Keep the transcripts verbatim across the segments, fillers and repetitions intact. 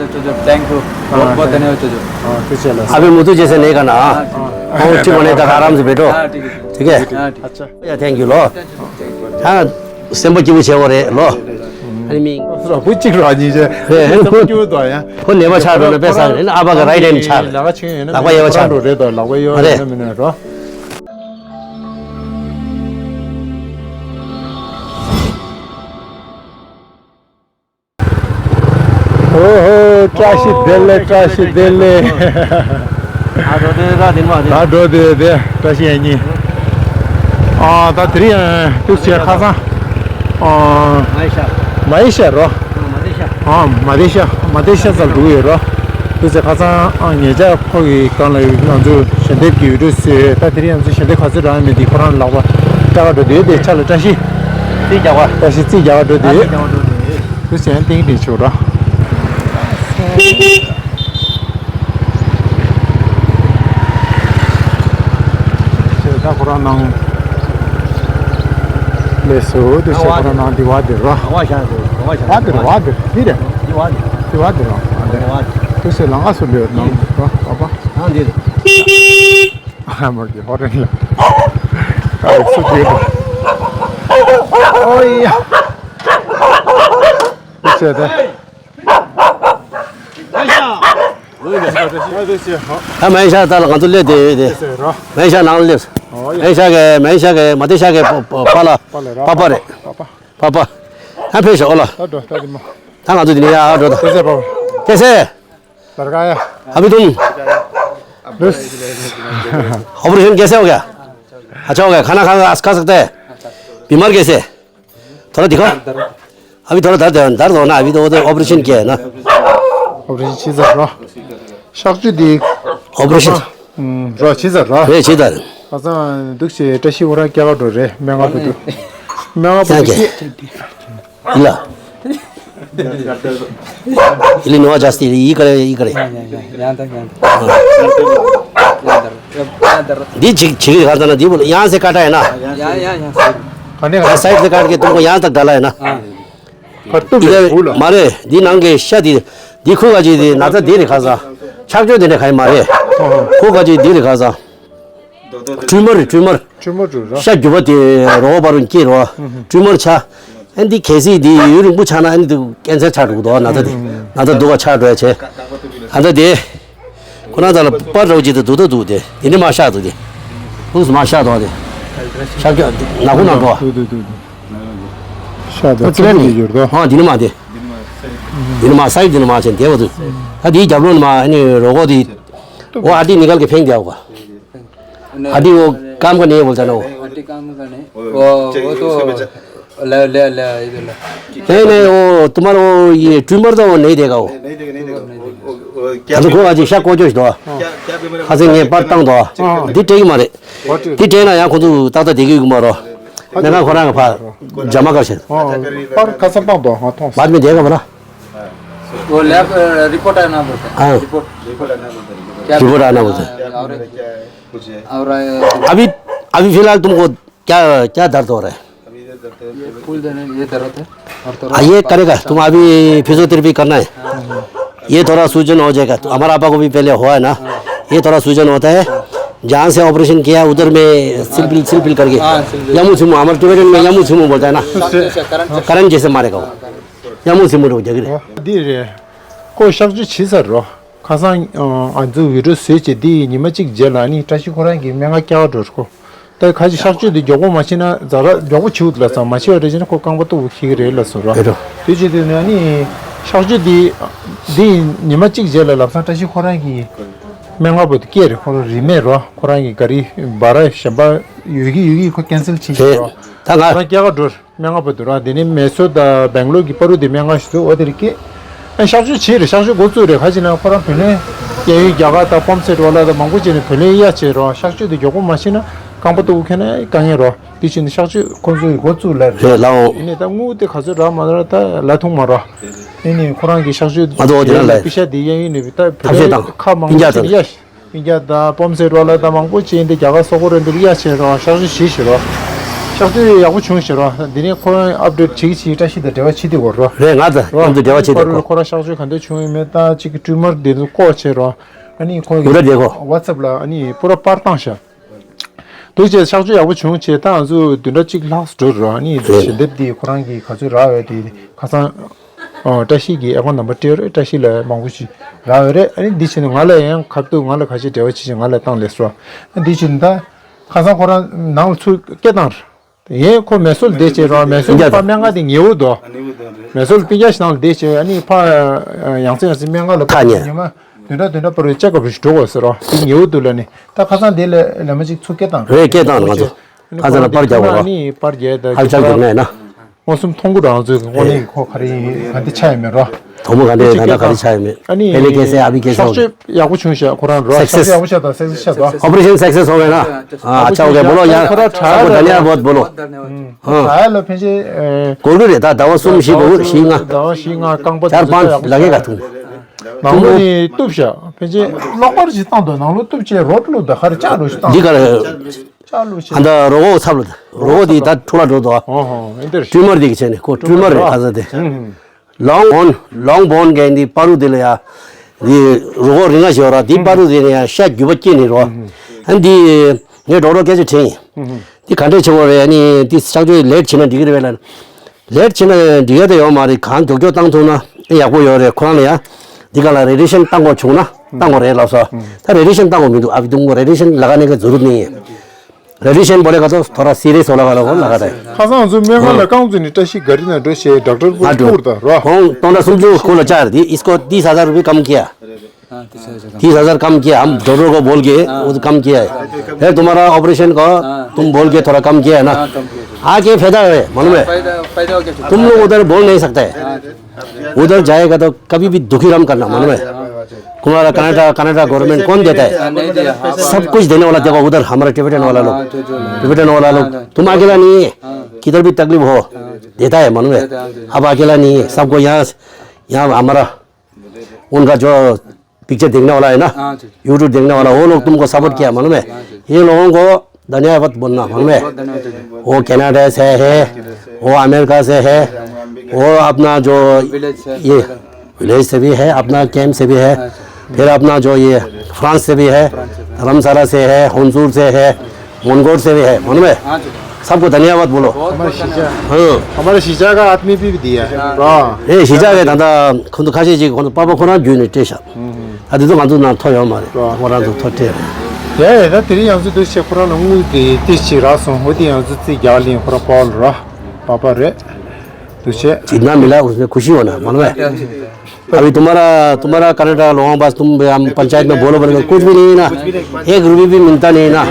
Cho Cho, thank you। बहुत बहुत धन्यवाद चोचो। हाँ, ठीक है। अभी मुतु जैसे नहीं करना, हाँ। हाँ, ठीक है। और ठीक होने तक आराम से बैठो। हाँ, ठीक है। ठीक है? हाँ, ठीक है। अच्छा। या, thank you लो। हाँ, སེམས་པ་སྐྱིད་པོ་བྱེད་དགོས་རེད་ལོ། ཨ་ནི་མིང་། ར་བུ་གཅིག་ར་གཉིས་བྱས། རེད། སེམས་པ་སྐྱིད་པོ་འདུག་ཡ། ཁོ་ནད་པ་ཆགས་འགྲོ་ན་དཔེ་བསགས་རེད། ཨ་ཕ་གི་right hand ཆགས་རེད། ལག་པ་ཆེན་ཡོད་ན་ཨ་ཕ་ཡ་པ་ཆགས་རེད་དོ། ལག་པ་གཡོ་ཡོད་ན་མི་ནོར་རོ། ཨོ་ཧོ། བཀྲ་ཤིས་བདེ་ལེགས། བཀྲ་ཤིས་བདེ་ལེགས། ཨ་འགྲོ་དེ་ར་དེ་མ་དེ། ད་འགྲོ་དེ་དེ་བཀྲ་ཤིས་ཡ་གཉིས། ཨ་ད་དེ་རིང་ཏུག་ཆེ་ཁ་སང་། ཨ་མ་ཡི་ཤ། མ་ཡི་ཤ་རོ། ཨ་མ་དེ་ཤ། ཨ་མ་དེ་ཤ། མ་དེ་ཤ་ཚར་འགྲོ་གི་ཡོད་རོ། ཏུག་ཆེ་ཁ་སང་ཨ་ཉེ་ཆར་ཁོ་གི་སྒང་ལ་ང་ཚོ་ཞལ་འདེབས་ཀྱི་ཡོད་འགྲོ་ཟེར། ད་དེ་རིང་ང་ཚོ་ཞལ་འདེབས་ག་ཚོད་རག་མེད་དེ་ཁོ་རང་ལག་པ་སྐྱག་འགྲོ་དེ་དེ་ཆ་ལ་བཀྲ་ཤིས། རྩིས་རྒྱག་པ། བཀྲ་ཤིས་རྩིས་རྒྱག་འགྲོ་དེ། ཁུ་སེང་ཏིང་ཏིང་ཆུ་ར། ཁྱེད་ད་ཁོ་རང་ནང་ལས་སུ་དུ་ཆེ་ཁོ་རང་ནང་དེ་བ་དེ་ར། བ་ཤ་དེ་བ་ཤ་བ་དེ་ར་བ་དེ་དེ་རེད། དེ་བ་དེ་དེ་བ་དེ་ར། ཁུ་སེང་ལ་ང་སུ་ལོས་ནང་ར་བ་བ། ནང་དེ་རེད། ཨ་མ་གི་ཧོ་རེན་ལ། ཨ་སུ་དེ་ར། ཨོ་ཡ། ཁུ་སེང་དེ། ད་མན་ཤག་ད་ལ་ང་ཚོ་སླེབས་བསྡད་ཡོད་དེ། མན་ཤག་ནང་སླེབས། མན་ཤག་གི་མན་ཤག་གི་མ་དེ་ཤག་གི་པ་ལ་པ་པ་རེད། པ་པ། ད་ཕེབས་ཤག་ཨོ་ལ། ད་ང་ཚོ་དེ་ནས་ཡར་འགྲོ་ད། ཁེ་སེ། ཨ་བི་དུང་། ཨོ་པ་རེ་ཤན་ཁེ་སེ་ཨོ་ག་ཨ་ཆ་ཨོ་ག་ཁ་ན་ཁ་ན་ཨ་སི་ཁ་སག་ཏེ། བི་མར་ཁེ་སེ། ཐོ་ར་དི་ཁ། ཨ་བི་ཐོ་ར་དར་དར་དོ་ན་ཨ་བི་དོ་དེ་ཨོ་པ་རེ་ཤན་ཀྱེ་ན། ཨོ་པ་རེ་ཤན་བྱེད་ཚར་རོ། གཤག་བཅོས་དེ། ཨོ་པ་རེ་ཤན། རོ་བྱེད་ཚར་རོ། རེད་བྱེད་ཚར། ཁ་སང་འདུག་སེ་བཀྲ་ཤིས་ཁོ་རང་སྐྱག་འགྲོ་རེད། སྨན་ཁང་དུ་འདུག་སྨན་ཁང་དུ་འདུག་སེ། ཡིན་ལ། ཡིན་ལ་ནོ་ཨ་ཇཱ་སི་ཏི་ཡི་ག་རེ་ཡི་ག་རེ། ཡང་དང་ཡང་དང་། འདི་ཅིག་ཅིག་གི་ག་ཚ་ན་འདི་བོ་ཡང་སེ་ཀ་ཏ་ཡིན་ན། ཡང་ཡང་ཡང་སེ། ག་ནས་ག་སའི་ཏི་ཀ་ཏ་གི་ཏུང་གོ་ཡང་དང་འདྲ་ལ་ཡིན་ན། ཁ་ཏུ་འདི་ལས་བུ་ལ། མ་རེད། འདི་ནང་གི་ཤ་འདི་འདི་ཁུ་ག་ཅིག་འདི་ན་ཚ་འདི་རེད་ཁ་ས། ཆག་ཆོག་འདི་འདྲ་ག་ཡིན་མ་རེད། ཁུ་ག་ཅིག་འདི་རེད་ཁ་ས། ཊུ་མར་རེད་ཊུ་མར། ཊུ་མར་འགྲོ་ར། ཤ་རྒྱུ་བ་དེ་རོ་བ་རུ་སྐྱེས་རོ། ཊུ་མར་ཆགས། ཨ་འདི་གལ་སྲིད་འདི་ཡུན་རིང་པོ་ཆགས་ན་ཨ་འདི་ཀེན་སར་ཆགས་འགྲོ་གི་འདུག་ན་ཚ་དེ་ན་ཚ་སྡུག་པ་ཆགས་འགྲོ་ཡ་བྱས། ཨ་ད་དེ། ཁོ་ན་ཚ་ལ་པར་འདྲ་བོ་ཅིག་ཏུ་འདུག་ད་འདུག་དེ་དེ་འདྲ་མ་ཤག་འདུག་དེ། ལུགས་སུ་མ་ཤག་འདུག་དེ། ཤག་ཀྱ་ནག་པོ་ནག་པོ། ཤག་དང་ཙི་ཙི་ཡོད་དོ། ཨ་འདི་ནི་མ་དེ། འདི་ནི་མ་སའི་འདི་ནི་མ་ཆེན་དེ་བ་དུ། ད་དེའི་རྒྱབ་ལོགས་ནི་མ་ཨ་ནི་རོ་གོ་དེ། འོ་ཨ་དེ་ནི་གལ་གི་ཕེང་དེ་ཨ་གོ། हाँ, हाँ, हाँ। हड्डी वो काम का नहीं है बोलता ना वो। हड्डी काम का नहीं। वो, वो तो ले, ले, ले, इधर ले। नहीं, नहीं, वो तुम्हारा वो ये ट्यूमर तो वो नहीं देगा वो। नहीं देगा, नहीं देगा। वो, वो, वो क्या हाँ, तो बीमारी को आज शक हो जो दो। क्या, क्या बीमारी हाँ, से ये पर तंग दो। हाँ। दी टेक मारे। दी टेक ना यहाँ खुद ताता देगी मारो। मैं ना खोना का फा जमा कर से। हाँ, पर कसम तंग दो, हाँ, तो। बाद में देगा बोला। वो लैब, अ, रिपोर्ट आना बोलता है। हाँ। रिपोर्ट, रिपोर्ट आना बोलता है। क्या रिपोर्ट आना बोलता है। हाँ, और, और, अभी, अभी फिलहाल तुमको क्या, क्या दर्द हो रहा है? अभी इधर दर्द है। ये फुल देने, ये दर्द है। और थोड़ा हाँ, ये करेगा। तुम अभी फिजियोथेरेपी करना है। हाँ, हाँ। ये थोड़ा सूजन हो जाएगा। तो हमारा आपा को भी पहले हुआ है ना। हाँ। ये थोड़ा सूजन होता है। जहाँ से ऑपरेशन किया, उधर में सिलपिल, सिलपिल करके। हाँ, सिलपिल। यामू सिमू, हमारे टिबेटन में यामू सिमू बोलता है ना। करंट जैसे, करंट जैसे। करंट जैसे मारेगा वो। ཡང་མོ་སེ་མོ་རོ་རྒྱག་གི་རེད། འདི་རེད། ཁོ་གཤག་བཅོས་བྱས་ཚར་རོ། ཁ་སང་ཨ་ང་ཚོ་བི་ཌིའོ་བཟོས་བྱས་འདི་ཉི་མ་གཅིག་རྗེས་ལ་ནི་བཀྲ་ཤིས་ཁོ་རང་གི་སྨན་ཁང་སྐྱེལ་བ་འགྲོ་ཁོ། ད་ཁ་ཅིག་གཤག་བཅོས་འདི་མགྱོགས་པོ་མ་བྱས་ན་ཛ་དྲག་མགྱོགས་པོ་བྱེད་འུ་ལ་ཙང་མ་བྱས་པ་རེད་བྱས་ན་ཁོ་རྐང་པ་སྟུག་པོ་འཁེལ་གི་རེད་ལབ་སོང་རོ། རེད་རོ། དེ་བྱས་དུས་ནི་ཨ་ནི་གཤག་བཅོས་འདི་འདི་ཉི་མ་གཅིག་རྗེས་ལ་ལབ་སང་བཀྲ་ཤིས་ཁོ་རང་གི་སྨན་ཁང་བར་དུ་སྐྱེལ་རེད། ཁོ་རང་རིན་མེད་རོ། ཁོ་རང་གི་ག་རེ་བ་ར་གཞན་པ་ཡོད་ཀྱི་ཡོད་ཀྱི་ཁོ་ཀེན་སེལ་བྱེད་ཀྱི་རེད། རོ། ད་ང་ཁོ་རང་སྐྱེལ་ག་འགྲོ། སྨན་ཁང་བར་དུ་ར། དེ་ནས་མེ་སོར་དང་སྦེང་ལོར་གྱི་པ་རུ་དེ་སྨན་ཁང་ཞིག་འདུག་འོ་དེར་སྐྱེལ། ཨ་གཤག་བཅོས་བྱས་རེད། གཤག་བཅོས་འགོ་བཙུགས་རེད། ག་ཅི་ན་ཁོ་རང་བུ་ལོན་གཡས་གཡོན་རྒྱ་གར་དང་སྤོམ་སེ་ཊི་ཝ་ལ་དང་མང་པོ་བྱས་ནས་བུ་ལོན་གཡར་བྱས་རོགས། གཤག་བཅོས་དེ་མགྱོགས་པོ་མ་བྱས་ན་རྐང་པ་སྟུག་པོ་འཁེལ་ན་དཀའ་ངལ་རོགས། དེ་བྱས་ནས་གཤག་བཅོས་ཁོང་ཚོས་འགོ་བཙུགས་ལབ་རེད། རེད་ལགས་འོང་། ཡིན་ནའི་ད་དངུལ་དེ་ག་ཚོད་རག་མ་རག་ད་ལབ་ཐུབ་མ་རེད། ཡིན་ནའི་ཁོ་རང་གི་གཤག་བཅོས་ང་ཚོ་འོ་དེ་ན་ལབ་པེ་ཤ་དེ་གཡས་གཡོན་ནས་ད་བུ་ལོན་ཁག་མང་པོ་བྱས་ནས་གཡར། ཨིན་རྒྱ་དང་སྤོམ་སེ་ཊི་ཝ་ལ་དང་མང་པོ་ཅིག་འདི་རྒྱ་གར་སོག་པོ་རེད་འདུག་གཡར་བྱས་རོགས། གཤག་བཅོས་བྱེད་ཤིག་རོགས། གཤག་བཅོས་ཡག་པོ་བྱུང་ཞེས་རོ། འདི་ནས་ཁོ་རང་ཨབ་ཌེཊ་བྱེད་ཀྱི་བྱེད་ཀྱི་བཀྲ་ཤིས་དང་འབྲེལ་བ་བྱེད་དེ་གོ་རོ། རེད། ང་ཚོ་རོ། ང་ཚོ་འབྲེལ་བ་བྱེད་དེ་ཁོ་རང་གོ། ཁོ་རང་གཤག་བཅོས་ག་འདྲ་བྱུང་ཡོད་མེད་དང་གཅིག་གི་ཊུ་མར་དེ་ཚོ་ལྐོག་བྱས་རོ། ཨ་ནི་ཁོ་གི་འུ་ར་དེ་གོ། ཝ་ཊི་སེབ་ལ་ཨ་ནི་པུ་ར་པར་བཏང་ཤག་འདུག་བྱས་གཤག་བཅོས་ཡག་པོ་བྱུང་བྱས་ད་ང་ཚོ་བདུན་ཕྲག་གཅིག་ལྷག་འགྲོ་རོ། ཨ་ནི་རེད། ཞལ་འདེབས་དེ་ཁོ་རང་གི་ག་ཚོད་རག་ཡོད་དེ་ཁ་སང་། ཨོ། བཀྲ་ཤིས་ཀྱི་ཨེ་ཁོན་ནམ་བར་སྤྲད་ཡོད་རེད། བཀྲ་ཤིས་ལ་མང་པོ་ཞིག་རག་ཡོད་རེད། ཨ་ནི་འདི་བྱས་ནས་ང་ལ་ཡང་ཁ་ཐུག་ང་ལ་ཁ་ཤས་འབྲེལ་བ་བྱེད་བྱས་ང་ལ་བཏང་ལས་སོ། ཨ་འདི་བྱས་ནས་ད་ཁ་སང་ཁོ་རང་ནང་ལ་ཚུར་སྐད་བཏང་རེད། ཡིན། ཁོ་མེ་སོལ་བསྡད་བྱས་རོ། མེ་སོལ་ཕ་སྨན་ཁང་དེ་ཉེ་བོ་འདུག་མེ་སོལ་སྤུན་ཀྱག་ཞིག་ནང་ལ་བསྡད་བྱས་ཨ་ནི་ཕ་ཡང་སེ་ཡང་སེ་སྨན་ཁང་ལ་ཐག་ཉེ། ཉི་མ་བདུན་ཕྲག་བདུན་ཕྲག་བར་དུ་ཅེག་ཨབ་རེ་ཞིག་འགྲོ་དགོས་ཟེར་རོ། དེ་ཉེ་བོ་འདུག་ལབ་ནས་ད་ཁ་སང་དེ་ལ་ལས་མ་ཅིག་ཚུར་སྐད་བཏང་རེད། སྐད་བཏང་ལ་ང་ཚོ་ཁ་སང་ལ་པར་རྒྱག་དགོས་རོ། ཨ་ནི་པར་རྒྱག་ད་ཧལ་ཆལ་འགྲོ་ནས་ན། མངོན་སུམ་མཐོང་གི་རང་ཚོའི་དངོས་གནས་ཀྱི་ཁོ་ག་རེ་ཡིན་ག་འདི་ཆ་ཡི་མེད་རོ། དོ་མོ་ག་འདྲའི་ད་ལྟ་ག་རེ་ཆ་ཡོད་མེད། ཨ་ནི་पहले कैसे अभी कैसे हो गया? གཤག་བཅོས་ཡག་པོ་བྱུང་ཤག་ཁོ་རང་རོ། सक्सेस। གཤག་བཅོས་ཡག་པོ་བྱས་དང་སག་སེས་བྱས་དང་། ऑपरेशन सक्सेस हो गया ना? हाँ, अच्छा हो गया। बोलो यार, सबको धन्यवाद बहुत बोलो। ད་ཡ་ལ་ཕན་ཆད། གོར་གི་རེད་ད། ཟླ་བ་གསུམ་བཞི་གོར་གི་རེད། བཞི་ལྔ། ཟླ་བ་བཞི་ལྔ་རྐང་པ་चार पाँच लगेगा तुम। ནང་ལོགས་ནས་གཏུབ་ཤག་ཕན་ཆད་གློག་པར་ཅིག་བཏང་དང་ནང་ལོགས་གཏུབ་བྱས་རོ་ལོ་ད་ག་རེ་ལྕགས་ལོ་ཞིག་བཏང་འདི་ག་རེད། ལྕགས་ལོ་ཞིག་ཨ་ད་རོ་གོ་ཚབ་ལ་རོ་གོ་འདི་ད་འཁྲུ་ལ་འགྲོ་དོ། ཨོ་ཧོ་ཨེ་འདིར་ཊུ་མར་འདི་གི་བྱས་ནས་ཁོ་ཊུ་མར་རེད་ཁ་ས་དེ། ལོང་བོན། ལོང་བོན་གན་འདི་པ་རུ་དེ་ལ་ཡ། འདི་རུ་ཁོག་རིང་ང་ཞོ་ར་འདི་པ་རུ་དེ་ལ་ཡ་ཤ་རྒྱུས་པ་སྐྱེས་ནི་རོ། ཨ་འདི་ངས་ཌོག་ཊར་སྐད་ཆ་དྲན་ཡིན། འདི་ག་འདྲས་ཆེ་བོ་རེད། ཨ་ནི་འདི་གཤག་བཅོས་ལེཊ་བྱེད་ན་འགྲིག་གི་རེད་པས་ལ། ལེཊ་བྱེད་ན་འགྲིག་ཡ་དེ་ཡོད་མ་རེད། གང་མགྱོགས་མགྱོགས་བཏང་ཐུབ་ན་ཨེ་ཡག་པོ་ཡོད་རེད། ཁོ་རང་ལ་ཡ་འདི་ག་ལ་རེ་ཌི་ཡེ་ཤན་བཏང་དགོས་བྱུང་ན་བཏང་དགོས་རེད་ལབ་སོ། ད་རེ་ཌི་ཡེ་ཤན་བཏང་དགོས་མི་འདུག་ཨ་བི་དུང་རེ་ཌི་ཡེ་ཤན་ལ་ག་ནས་ག་ཛུ་རུ་ནི་ཡིན། रेडिएशन बोलेगा तो थोड़ा सीरियस होने वाला को लगा रहे। ཁ་སང་ཚོ་སྨན་ཁང་ལ་རྐང་བཙུགས་ནས་བཀྲ་ཤིས་སྒར་ན་འགྲོ་ཞེས་ཌོག་ཊར་པོ་ཐུག་ད་རོ། ཁོང་སྟོང་ཕྲག་སུམ་ཅུ་ཁོ་ལ་བཅར་དེ། इसको तीस हजार रुपये कम किया। तीस हजार कम किया। हम डॉक्टर को बोल के वो कम किया है। फिर तुम्हारा ऑपरेशन का तुम बोल के थोड़ा कम किया है ना। आके फायदा है मालूम है। तुम लोग उधर बोल नहीं सकते। उधर जाएगा तो कभी भी दुखी रम करना मालूम है। तुम्हारा कनाडा, कनाडा गवर्नमेंट कौन देता है? सब कुछ देने वाला। देखो उधर हमारे टिबेटन वाला लोग, टिबेटन वाला लोग, तुम अकेला नहीं है। किधर भी तकलीफ हो, देता है मालूम है। अब अकेला नहीं है, सबको यहाँ, यहाँ हमारा उनका जो पिक्चर देखने वाला है ना, यूट्यूब देखने वाला, वो लोग तुमको सपोर्ट किया मालूम है। ये लोगों को धन्यवाद बोलना मालूम है। वो कनाडा से है, वो अमेरिका से है, वो अपना जो ये विलेज से भी है, अपना कैंप से भी है, फिर अपना जो ये फ्रांस से भी है, धर्मशाला से है, हुंसूर से है, मंगोर से भी है मालूम है। सबको धन्यवाद बोलो। हमारे शिजा, हाँ। हमारे शिजा का आदमी भी दिया है। हाँ। ए शिजा के दादा खुद खासी जी खुद पापा खुद ना जूने टेशा। ཨ་དེ་ཚོ་ང་ཚོ་ནང་ཐོ་ཡོད་མ་རེད། ཁོ་རང་ཚོ་ཐོ་སྤྲད་རེད། ཡ་ཡ་ད་དེ་རིང་ཡང་སུ་འདུག་ཆེ་ཁོ་རང་ལ་དངུལ་དེ་ཏི་ཞིག་རག་སོང་། འོ་དེ་ཡང་སུ་རྩིས་རྒྱག་ལིན་ཁོ་རང་པོ་ལ་ར་པ་པ་རེད། འདུག་ཆེ། इतना मिला उसमें खुशी होना मालूम है। अभी तुम्हारा तुम्हारा कनाडा लोगों पास तुम हम पंचायत में बोलो बोलेंगे कुछ भी नहीं है ना। एक रुपये भी मिलता नहीं है ना।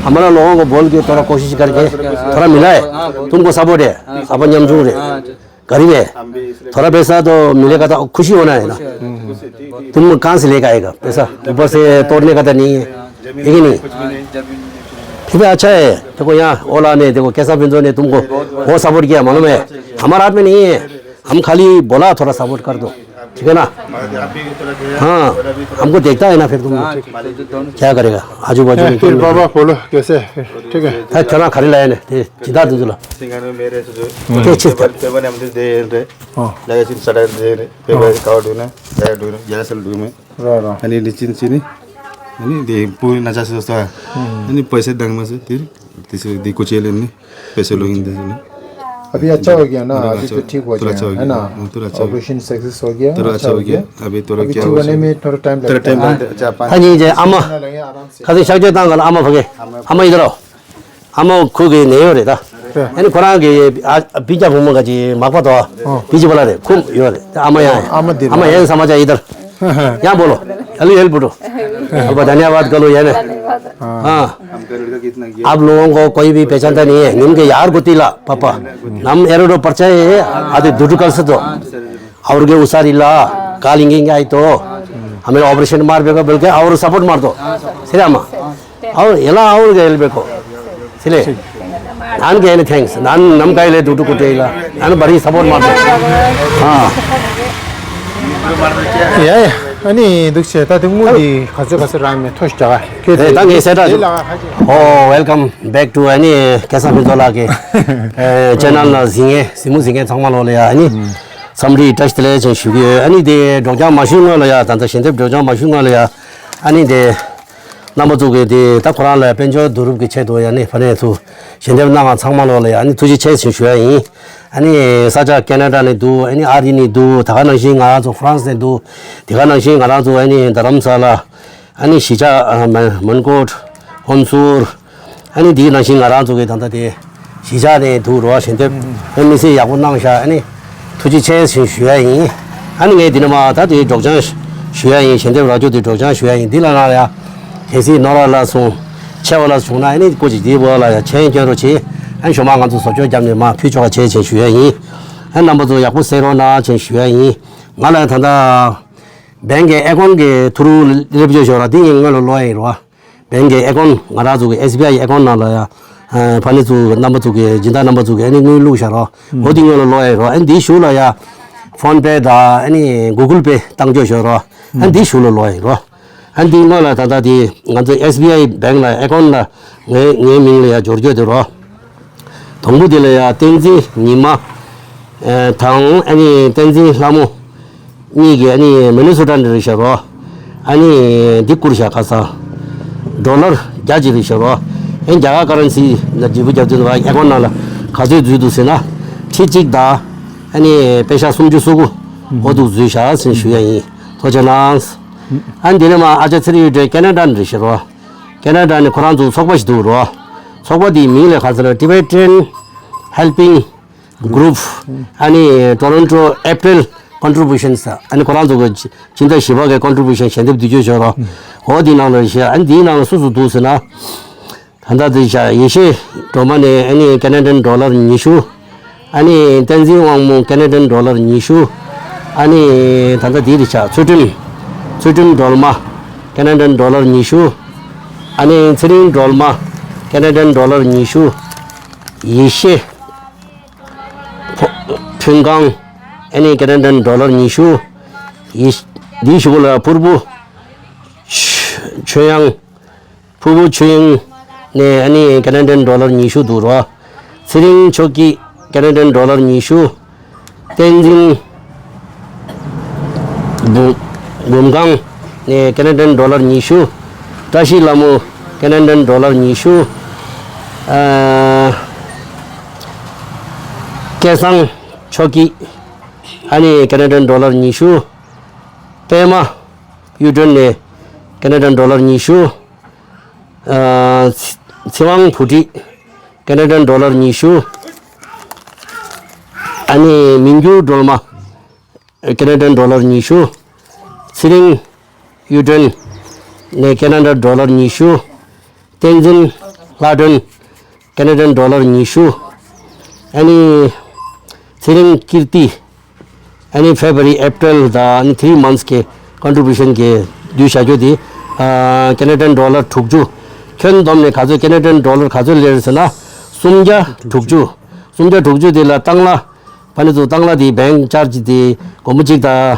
हमारा लोगों को बोल के थोड़ा कोशिश करके थोड़ा मिला है। तुमको सपोर्ट है। अपन न्याम जुड़े। गरीब है। थोड़ा पैसा तो मिलेगा तो खुशी होना है ना। तुम कहाँ से लेकर आएगा पैसा? ऊपर से तोड़ने का तो नहीं है, है कि नहीं? फिर भी अच्छा है। देखो यहाँ ओला ने, देखो कैसा बिंदु ने तुमको वो सपोर्ट किया मालूम है। हमारा हाथ में नहीं है, हम खाली बोला थोड़ा सपोर्ट कर दो, ठीक है ना? हाँ, हमको देखता है ना फिर तुम। क्या करेगा आजू बाजू में? फिर बाबा बोलो कैसे है? ठीक है। हाँ, चना खरीद लाया ने, जिदा दूध ला। सिंगार में मेरे से जो। क्या चीज़ का? पेपर ने हम दे रहे। हाँ। लगे सिन सड़ा दे रहे। पेपर काव डूना, दया डूना, जरा सल डूमे। र र। अनि लिचिन सिनी। अनि दे पुरी नचा सस्ता। अनि पैसे दङ मा से तिर। त्यसो दे कुचेले नि। पैसे लोगिन दे नि। अभी अच्छा हो गया ना? अभी तो ठीक हो गया है ना? थोड़ा अच्छा हो गया। ऑपरेशन सक्सेस हो गया। थोड़ा अच्छा हो गया। अभी थोड़ा क्या ठीक होने में थोड़ा टाइम लगता है। थोड़ा टाइम लगता है। अनि जे आमा। आराम से। खाली सक्जे तांगल आमा फगे। आमा इधर आओ। ཨ་མ་ཁུ་གི་ནད་ཡོད་རེད་ད། ཨ་ནི་ཁོ་རང་གི་ཨ་སྤུན་ཀྱག་བུ་མོ་ག་ཅིག་མག་པ་དང་སྤུན་ཀྱག་པ་ལ་རེད་ཁུམ་ཡོད་རེད། ཨ་མ་ཡང་ཨ་མ་འདི་ཨ་མ་ཡང་ས་མ་ཅག་ཡིན་ད། ཡང་བོ་ལོ། ཨ་ལུ་ཡེལ་བུ་ཏོ། ཨ་ལ་པ་धन्यवाद करो ये ने। हाँ। आप लोगों को कोई भी पहचानता नहीं है। निम्न के यार गोती ला पापा। नम एरो रो पर्चा है। आदि दुडू कल से तो। ಅವ್ರಿಗೆ ಹುಷಾರಿಲ್ಲ, ಕಾಲು ಹಿಂಗೆ ಹಿಂಗೆ ಆಯಿತು, ಆಮೇಲೆ ಆಪರೇಷನ್ ಮಾಡಬೇಕು ಬೆಳಗ್ಗೆ ಅವ್ರು ಸಪೋರ್ಟ್ ಮಾಡ್ತು. ಸರಿ ಅಮ್ಮ, ಅವ್ರು ಎಲ್ಲ ಅವ್ರಿಗೆ ಹೇಳಬೇಕು. ಸರಿ, ನನಗೆ ಏನು ಥ್ಯಾಂಕ್ಸ್, ನಾನು ನಮ್ಮ ಕೈಯಲ್ಲಿ ದುಡ್ಡು ಕೊಟ್ಟೇ ಇಲ್ಲ, ನಾನು ಬರೀ ಸಪೋರ್ಟ್ ಮಾಡ್ತೀನಿ. ಹಾಂ. ಏ ཨ་ནི་འདུག་བྱས་ད་དེ་དངུལ་འདི་ག་ཚོད་ག་ཚོད་རག་མེད་ཐོ་ཞིག་རྒྱག་ག་ཁྱོད་ཨེ་ད་ངས་གསལ་བསྒྲགས་དེ་ལ་ཧ་ཅང་། Oh, welcome back to ཨ་ནི་སྐལ་བཟང་ཕུན་ཚོགས་ལགས་ཀྱི་ཨེ་channel ལ་གཟིགས་མཁན་གཟིགས་མོ་གཟིགས་མཁན་ཚང་མ་ལོ་ལ་ཡ་ཨ་ནི་འཚམས་འདྲི་བཀྲ་ཤིས་བདེ་ལེགས་ཅན་ཞུ་གི་ཡོད། ཨ་ནི་དེ་སྒྲོག་སྦྱང་མ་ཞུས་སྔོན་ལ་ཡ་ད་ལྟ་ཞལ་འདེབས་སྒྲོག་སྦྱང་མ་ཞུས་སྔོན་ལ་ཡ་ཨ་ནི་དེ་རྣམ་པ་ཚོ་གི་དེ་ད་ཁོ་རང་ལ་དཔལ་འབྱོར་བསྡུ་རུབ་ཀྱི་ཆེད་དུ་ཡ་ནི་ཕ་ནས་ཚུ་ཞལ་འདེབས་གནང་བ་ཚང་མ་ལོ་ལ་ཡ་ཨ་ནི་ཐུགས་རྗེ་ཆེ་ཞེས་ཞུ་ཡ་ཡིན། ཨ་ནི་ས་ཆ་ཁེ་ན་ཌ་ནས་འདུག་ཨ་ནི་ཨ་རི་ནས་འདུག་ད་ག་ནང་བཞིན་ང་རང་ཚོ་ཧྥ་རན་སི་ནས་འདུག་དེ་ག་ནང་བཞིན་ང་རང་ཚོ་ཨ་ནི་རྡ་རམ་ས་ལ། ཨ་ནི་གཞིས་ཆགས་ཨ་མ་མོན་གྷོ། ཧོན་སུར། ཨ་ནི་དེ་ག་ནང་བཞིན་ང་རང་ཚོ་གི་ད་ལྟ་དེ་གཞིས་ཆགས་ནས་འདུག་རོགས་ཞལ་འདེབས་ཨ་མི་སེར་ཡག་པོ་གནང་ཤག་ཨ་ནི་ཐུགས་རྗེ་ཆེ་ཞེས་ཞུ་ཡ་ཡིན། ཨ་ནི་ངས་འདི་ནས་མ་ད་དེ་སྒྲོག་སྦྱང་ཞུ་ཡ་ཡིན། ཞལ་འདེབས་རག་རྒྱུ་དེ་སྒྲོག་སྦྱང་ཞུ་ཡ་ཡིན། འདི་ལ་ན་ཡ་གལ་སྲིད་ནོར་བ་ལ་སོང་ཆེ་བ་ལ་བྱུང་ན་ཨ་ནི་སྐུ་མཁྱེན་འདི་བ་ལ་ཡ་མཆན་སྐྱོན་རོགས་བྱེད། ཨ་ནི་ཞོགས་མ་ང་ཚོ་བཟོ་བཅོས་བརྒྱབ་ནས་མ་ཕུལ་ཆོག་པ་བྱེད་ཅེས་ཞུ་ཡ་ཡིན། ཨ་རྣམ་པ་ཚོ་ཡག་པོ་གསན་རོགས་གནང་ཅེས་ཞུ་ཡ་ཡིན། ང་ལ་ད་ལྟ་བེང་གི་ཨེ་ཀོན་གི་ཐུ་རུ་སླེབས་བྱོས་ཤོག་ར་དེ་ངས་སྔོན་ལ་ཀློག་ཡ་ཡིན་རོ། བེང་གི་ཨེ་ཀོན་ང་རང་ཚོ་གི་ཨེས་བི་ཨའི་ཨེ་ཀོན་ནང་ལ་ཡ་ཕ་ནི་ཚོ་རྣམ་པ་ཚོ་གི་སྦྱིན་བདག་རྣམ་པ་ཚོ་གི་ཨ་ནི་དངུལ་བླུགས་བཞག་རོགས། འོ་དེ་སྔོན་ལ་ཀློག་ཡ་ཡིན་རོ། ཨ་ནི་དེའི་གཞུག་ལ་ཡ་ཕོན་པེ་དང་ཨ་ནི་གུ་གུལ་པེ་བཏང་བྱོས་ཤོག་རོ། ཨ་ནི་དེའི་གཞུག་ལ་ཀློག་ཡ་ཡིན་རོ། ཨ་ནི་དེའི་སྔོན་ལ་ད་ལྟ་དེ་ང་ཚོ་ཨེས་བི་ཨའི་བེང་ལ་ཨེ་ཀོན་ལ་ངའི་ངའི་མིང་ལ་ཡ་འབྱོར་བྱོས་དེ་རོ། དང་པོ་དེ་ལ་ཡ་བསྟན་འཛིན་ཉི་མ། ཨེ་དང་ཨ་ནི་བསྟན་འཛིན་ལྷ་མོ། གཉིས་ཀྱིས་ཨ་ནི་མི་ནི་སོ་ཊ་ནས་རེད་ཤག་རོ། ཨ་ནི་འདི་བསྐུར་ཤག་ག་ས། ཌོ་ལར་བརྒྱ་ཅིག་རེད་ཤག་རོ། ཨེ་རྒྱ་གར་ཀ་རན་སི་ལ་འབྲས་བུ་རྒྱབ་དུས་ཨེ་ཀོན་ནང་ལ་ག་ཚོད་འཛུལ་འདུག་ཟེར་ན། ཁྲི་གཅིག་དང་ཨ་ནི་པེ་ཤ་སུམ་ཅུ་སོ་དགུ་འོ་འདུག་འཛུལ་ཤག་ཟེར་ཞུ་ཡ་ཡིན། ཐུགས་རྗེ་གནང་། ཨ་ནི་འདི་ནས་མ་ཨ་ཅག་ཚེ་རིང་གཡུ་སྒྲོན་ཁེ་ན་ཌ་ནས་རེད་ཤག་རོ། ཁེ་ན་ཌ་ནས་ཁོ་རང་ཚོ་ཚོགས་པ་ཞིག་འདུག་རོ། ཚོགས་པ་དེའི་མིང་ལ་ག་ཚོད་ན་Tibetan Helping Group ཨ་ནི་Toronto April Contributions ཨ་ནི་ཁོ་རང་ཚོ་གི་སྤྱི་ཟླ་བཞི་པ་གི་ཀོན་ཊི་བུ་ཤན་ཞལ་འདེབས་བསྡུས་བརྗོད་བྱོས་རོགས། འོ་དེའི་ནང་ལ་བཤད། ཨ་ནི་དེའི་ནང་ལ་སུ་སུ་འདུག་ཟེར་ན། ད་ལྟ་དེ་བཞག་ཡེ་ཤེས་སྒྲོལ་མ་ནས་ཨ་ནི་ཀེ་ན་ཌན་ཌོ་ལར་ཉི་ཤུ། ཨ་ནི་བསྟན་འཛིན་དབང་མོ་ཀེ་ན་ཌན་ཌོ་ལར་ཉི་ཤུ། ཨ་ནི་ད་ལྟ་དེའི་རིགས་ཆགས་ཚུལ་ཁྲིམས། ཚུལ་ཁྲིམས་སྒྲོལ་མ་ཀེ་ན་ཌན་ཌོ་ལར་ཉི་ཤུ། ཨ་ནི་ཚེ་རིང་སྒྲོལ་མ་ཀེ་ན་ཌན་ཌོ་ལར་ཉི་ཤུ། ཡེ་ཤེས། ཕོ་ཕུན་ཁང་། ཨ་ནི་ཀེ་ན་ཌན་ཌོ་ལར་ཉི་ཤུ། ཡེ་འདིའི་གཞུག་ལ་ཕུར་བུ་ཆོས་དབྱངས། ཕུར་བུ་ཆོས་དབྱངས་ནས་ཨ་ནི་ཀེ་ན་ཌན་ཌོ་ལར་ཉི་ཤུ་འདུག་རོ། ཚེ་རིང་ཆོས་སྐྱིད་ཀེ་ན་ཌན་ཌོ་ལར་ཉི་ཤུ། བསྟན་འཛིན་འབུམ་འབུམ་སྒང་ནས་ཀེ་ན་ཌན་ཌོ་ལར་ཉི་ཤུ། བཀྲ་ཤིས་ལྷ་མོ་ཀེ་ན་ཌན་ཌོ་ལར་ཉི་ཤུ། ཨ་སྐལ་བཟང་ཆོས་སྐྱིད་ཨ་ནི་ཀེ་ན་ཌན་ཌོ་ལར་ཉི་ཤུ། པདྨ་གཡུ་སྒྲོན་ནས་ཀེ་ན་ཌན་ཌོ་ལར་ཉི་ཤུ། ཨ་ཚེ་ཚེ་དབང་བུ་ཁྲིད་ཀེ་ན་ཌན་ཌོ་ལར་ཉི་ཤུ། ཨ་ནི་མི་འགྱུར་སྒྲོལ་མ་ཀེ་ན་ཌན་ཌོ་ལར་ཉི་ཤུ། ཚེ་རིང་གཡུ་སྒྲོན་ནས་ཀེ་ན་ཌ་ཌོ་ལར་ཉི་ཤུ། བསྟན་འཛིན་ལྷ་སྒྲོན་ཀེ་ན་ཌན་ཌོ་ལར་ཉི་ཤུ། ཨ་ནི་ཚེ་རིང་ཀིརྟི། ཨ་ནི་ཕེབ་རུ་ཝ་རི་ཨེབ་རིལ་དང་ཨ་ནི་ཐི་རི་མནཐ་གི་ཀོན་ཊི་བུ་ཤན་གྱི་བསྡུས་བྱ་རྒྱུ་དེ་ཨ་ཀེ་ན་ཌན་ཌོ་ལར་དྲུག་ཅུ། ཁྱོན་བསྡོམས་ནས་ག་ཚོད་ཀེ་ན་ཌན་ཌོ་ལར་ག་ཚོད་སླེབས་ཟེར་ན་སུམ་བརྒྱ་དྲུག་ཅུ། སུམ་བརྒྱ་དྲུག་ཅུ་དེ་ལ་ཏང་ལ་ཕ་ནི་ཚོ་ཏང་ལ་དེ་བེང་ཅར་ཇི་དེ་སྒོར་མོ་གཅིག་དང་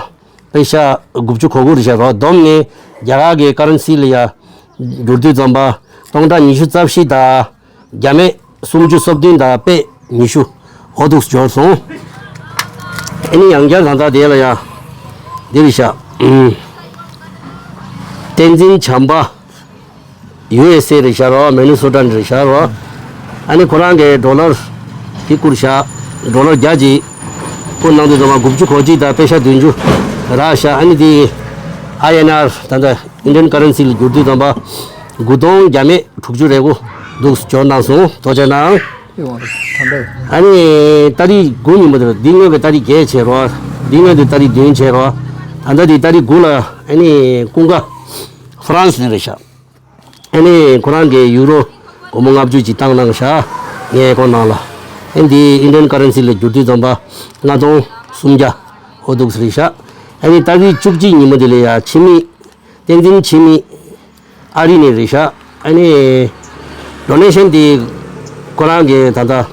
པེ་ཤ་དགུ་བཅུ་གོ་དགུ་རེ་བཞག་རོགས། བསྡོམས་ནས་རྒྱ་གར་གྱི་ཀ་རན་སི་ལ་ཡ་བསྒྱུར་དུས་ཙམ་པ་སྟོང་ཕྲག་ཉི་ཤུ་རྩ་བཞི་དང་བརྒྱ་མེད་སུམ་ཅུ་སོ་བདུན་དང་པད་ཉི་ཤུ་འོ་འདུག་འབྱོར་སོང་། ཨ་ནི་ཡང་བསྐྱར་ད་ལྟ་དེ་ལ་ཡ་འདི་རེ་བཞག་བསྟན་འཛིན་བྱམས་པ། ཡུ་ཨེས་ཨེ་རེད་ཤག་རོ། མི་ནི་སོ་ཊ་ནས་རེད་ཤག་རོ། ཨ་ནི་ཁོ་རང་གིས་ཌོ་ལར་དེ་བསྐུར་ཤག་ཌོ་ལར་བརྒྱ་ཅིག་བསྐུར་གནང་དུས་ཙམ་པ་དགུ་བཅུ་གོ་གཅིག་དང་པེ་ཤ་བདུན་ཅུ་རག་ཤག་ཨ་ནི་དེ་ཨའི་ཨེན་ཨར་ད་ལྟ་ཨིན་ཌི་ཡན་ཀ་རན་སི་ལ་བསྒྱུར་དུས་ཙམ་པ་དགུ་སྟོང་བརྒྱ་མེད་དྲུག་ཅུ་རེ་དགུ་འདུག་འབྱོར་གནང་སོང་། ཐུགས་རྗེ་གནང་། ཨ་ནི་ཏ་རིག་དགུ་ཉིན་མོ་དེར་འདི་སྔོན་གྱི་ཏ་རིག་བརྒྱད་བྱས་རོ། འདི་སྔོན་དུ་ཏ་རིག་བདུན་བྱས་རོ། ད་ལྟ་དེ་ཏ་རིག་དགུ་ལ་ཨ་ནི་ཀུན་དགའ་ཧྥ་རན་སི་ནས་རེད་ཤག་ཨ་ནི་ཁོ་རང་གིས་ཡུ་རོ་སྒོར་མོ་ལྔ་བཅུ་ཅིག་བཏང་གནང་ཤག་ངའི་ཨེ་ཀོན་ནང་ལ། ཨ་ནི་འདི་ཨིན་ཌི་ཡན་ཀ་རན་སི་ལ་བསྒྱུར་དུས་ཙམ་པ་ལྔ་སྟོང་སུམ་བརྒྱ་འོ་འདུག་སེ་རེད་ཤག་ཨ་ནི་ཏ་རིག་བཅུ་གཅིག་ཉིན་མོ་དེ་ལ་ཡ་འཆི་མེད་བསྟན་འཛིན་འཆི་མེད་ཨ་རི་ནས་རེད་ཤག་ཨ་ནི་ཌོ་ནེ་ཤན་དེ་ཁོ་རང་གི་ད་ལྟ་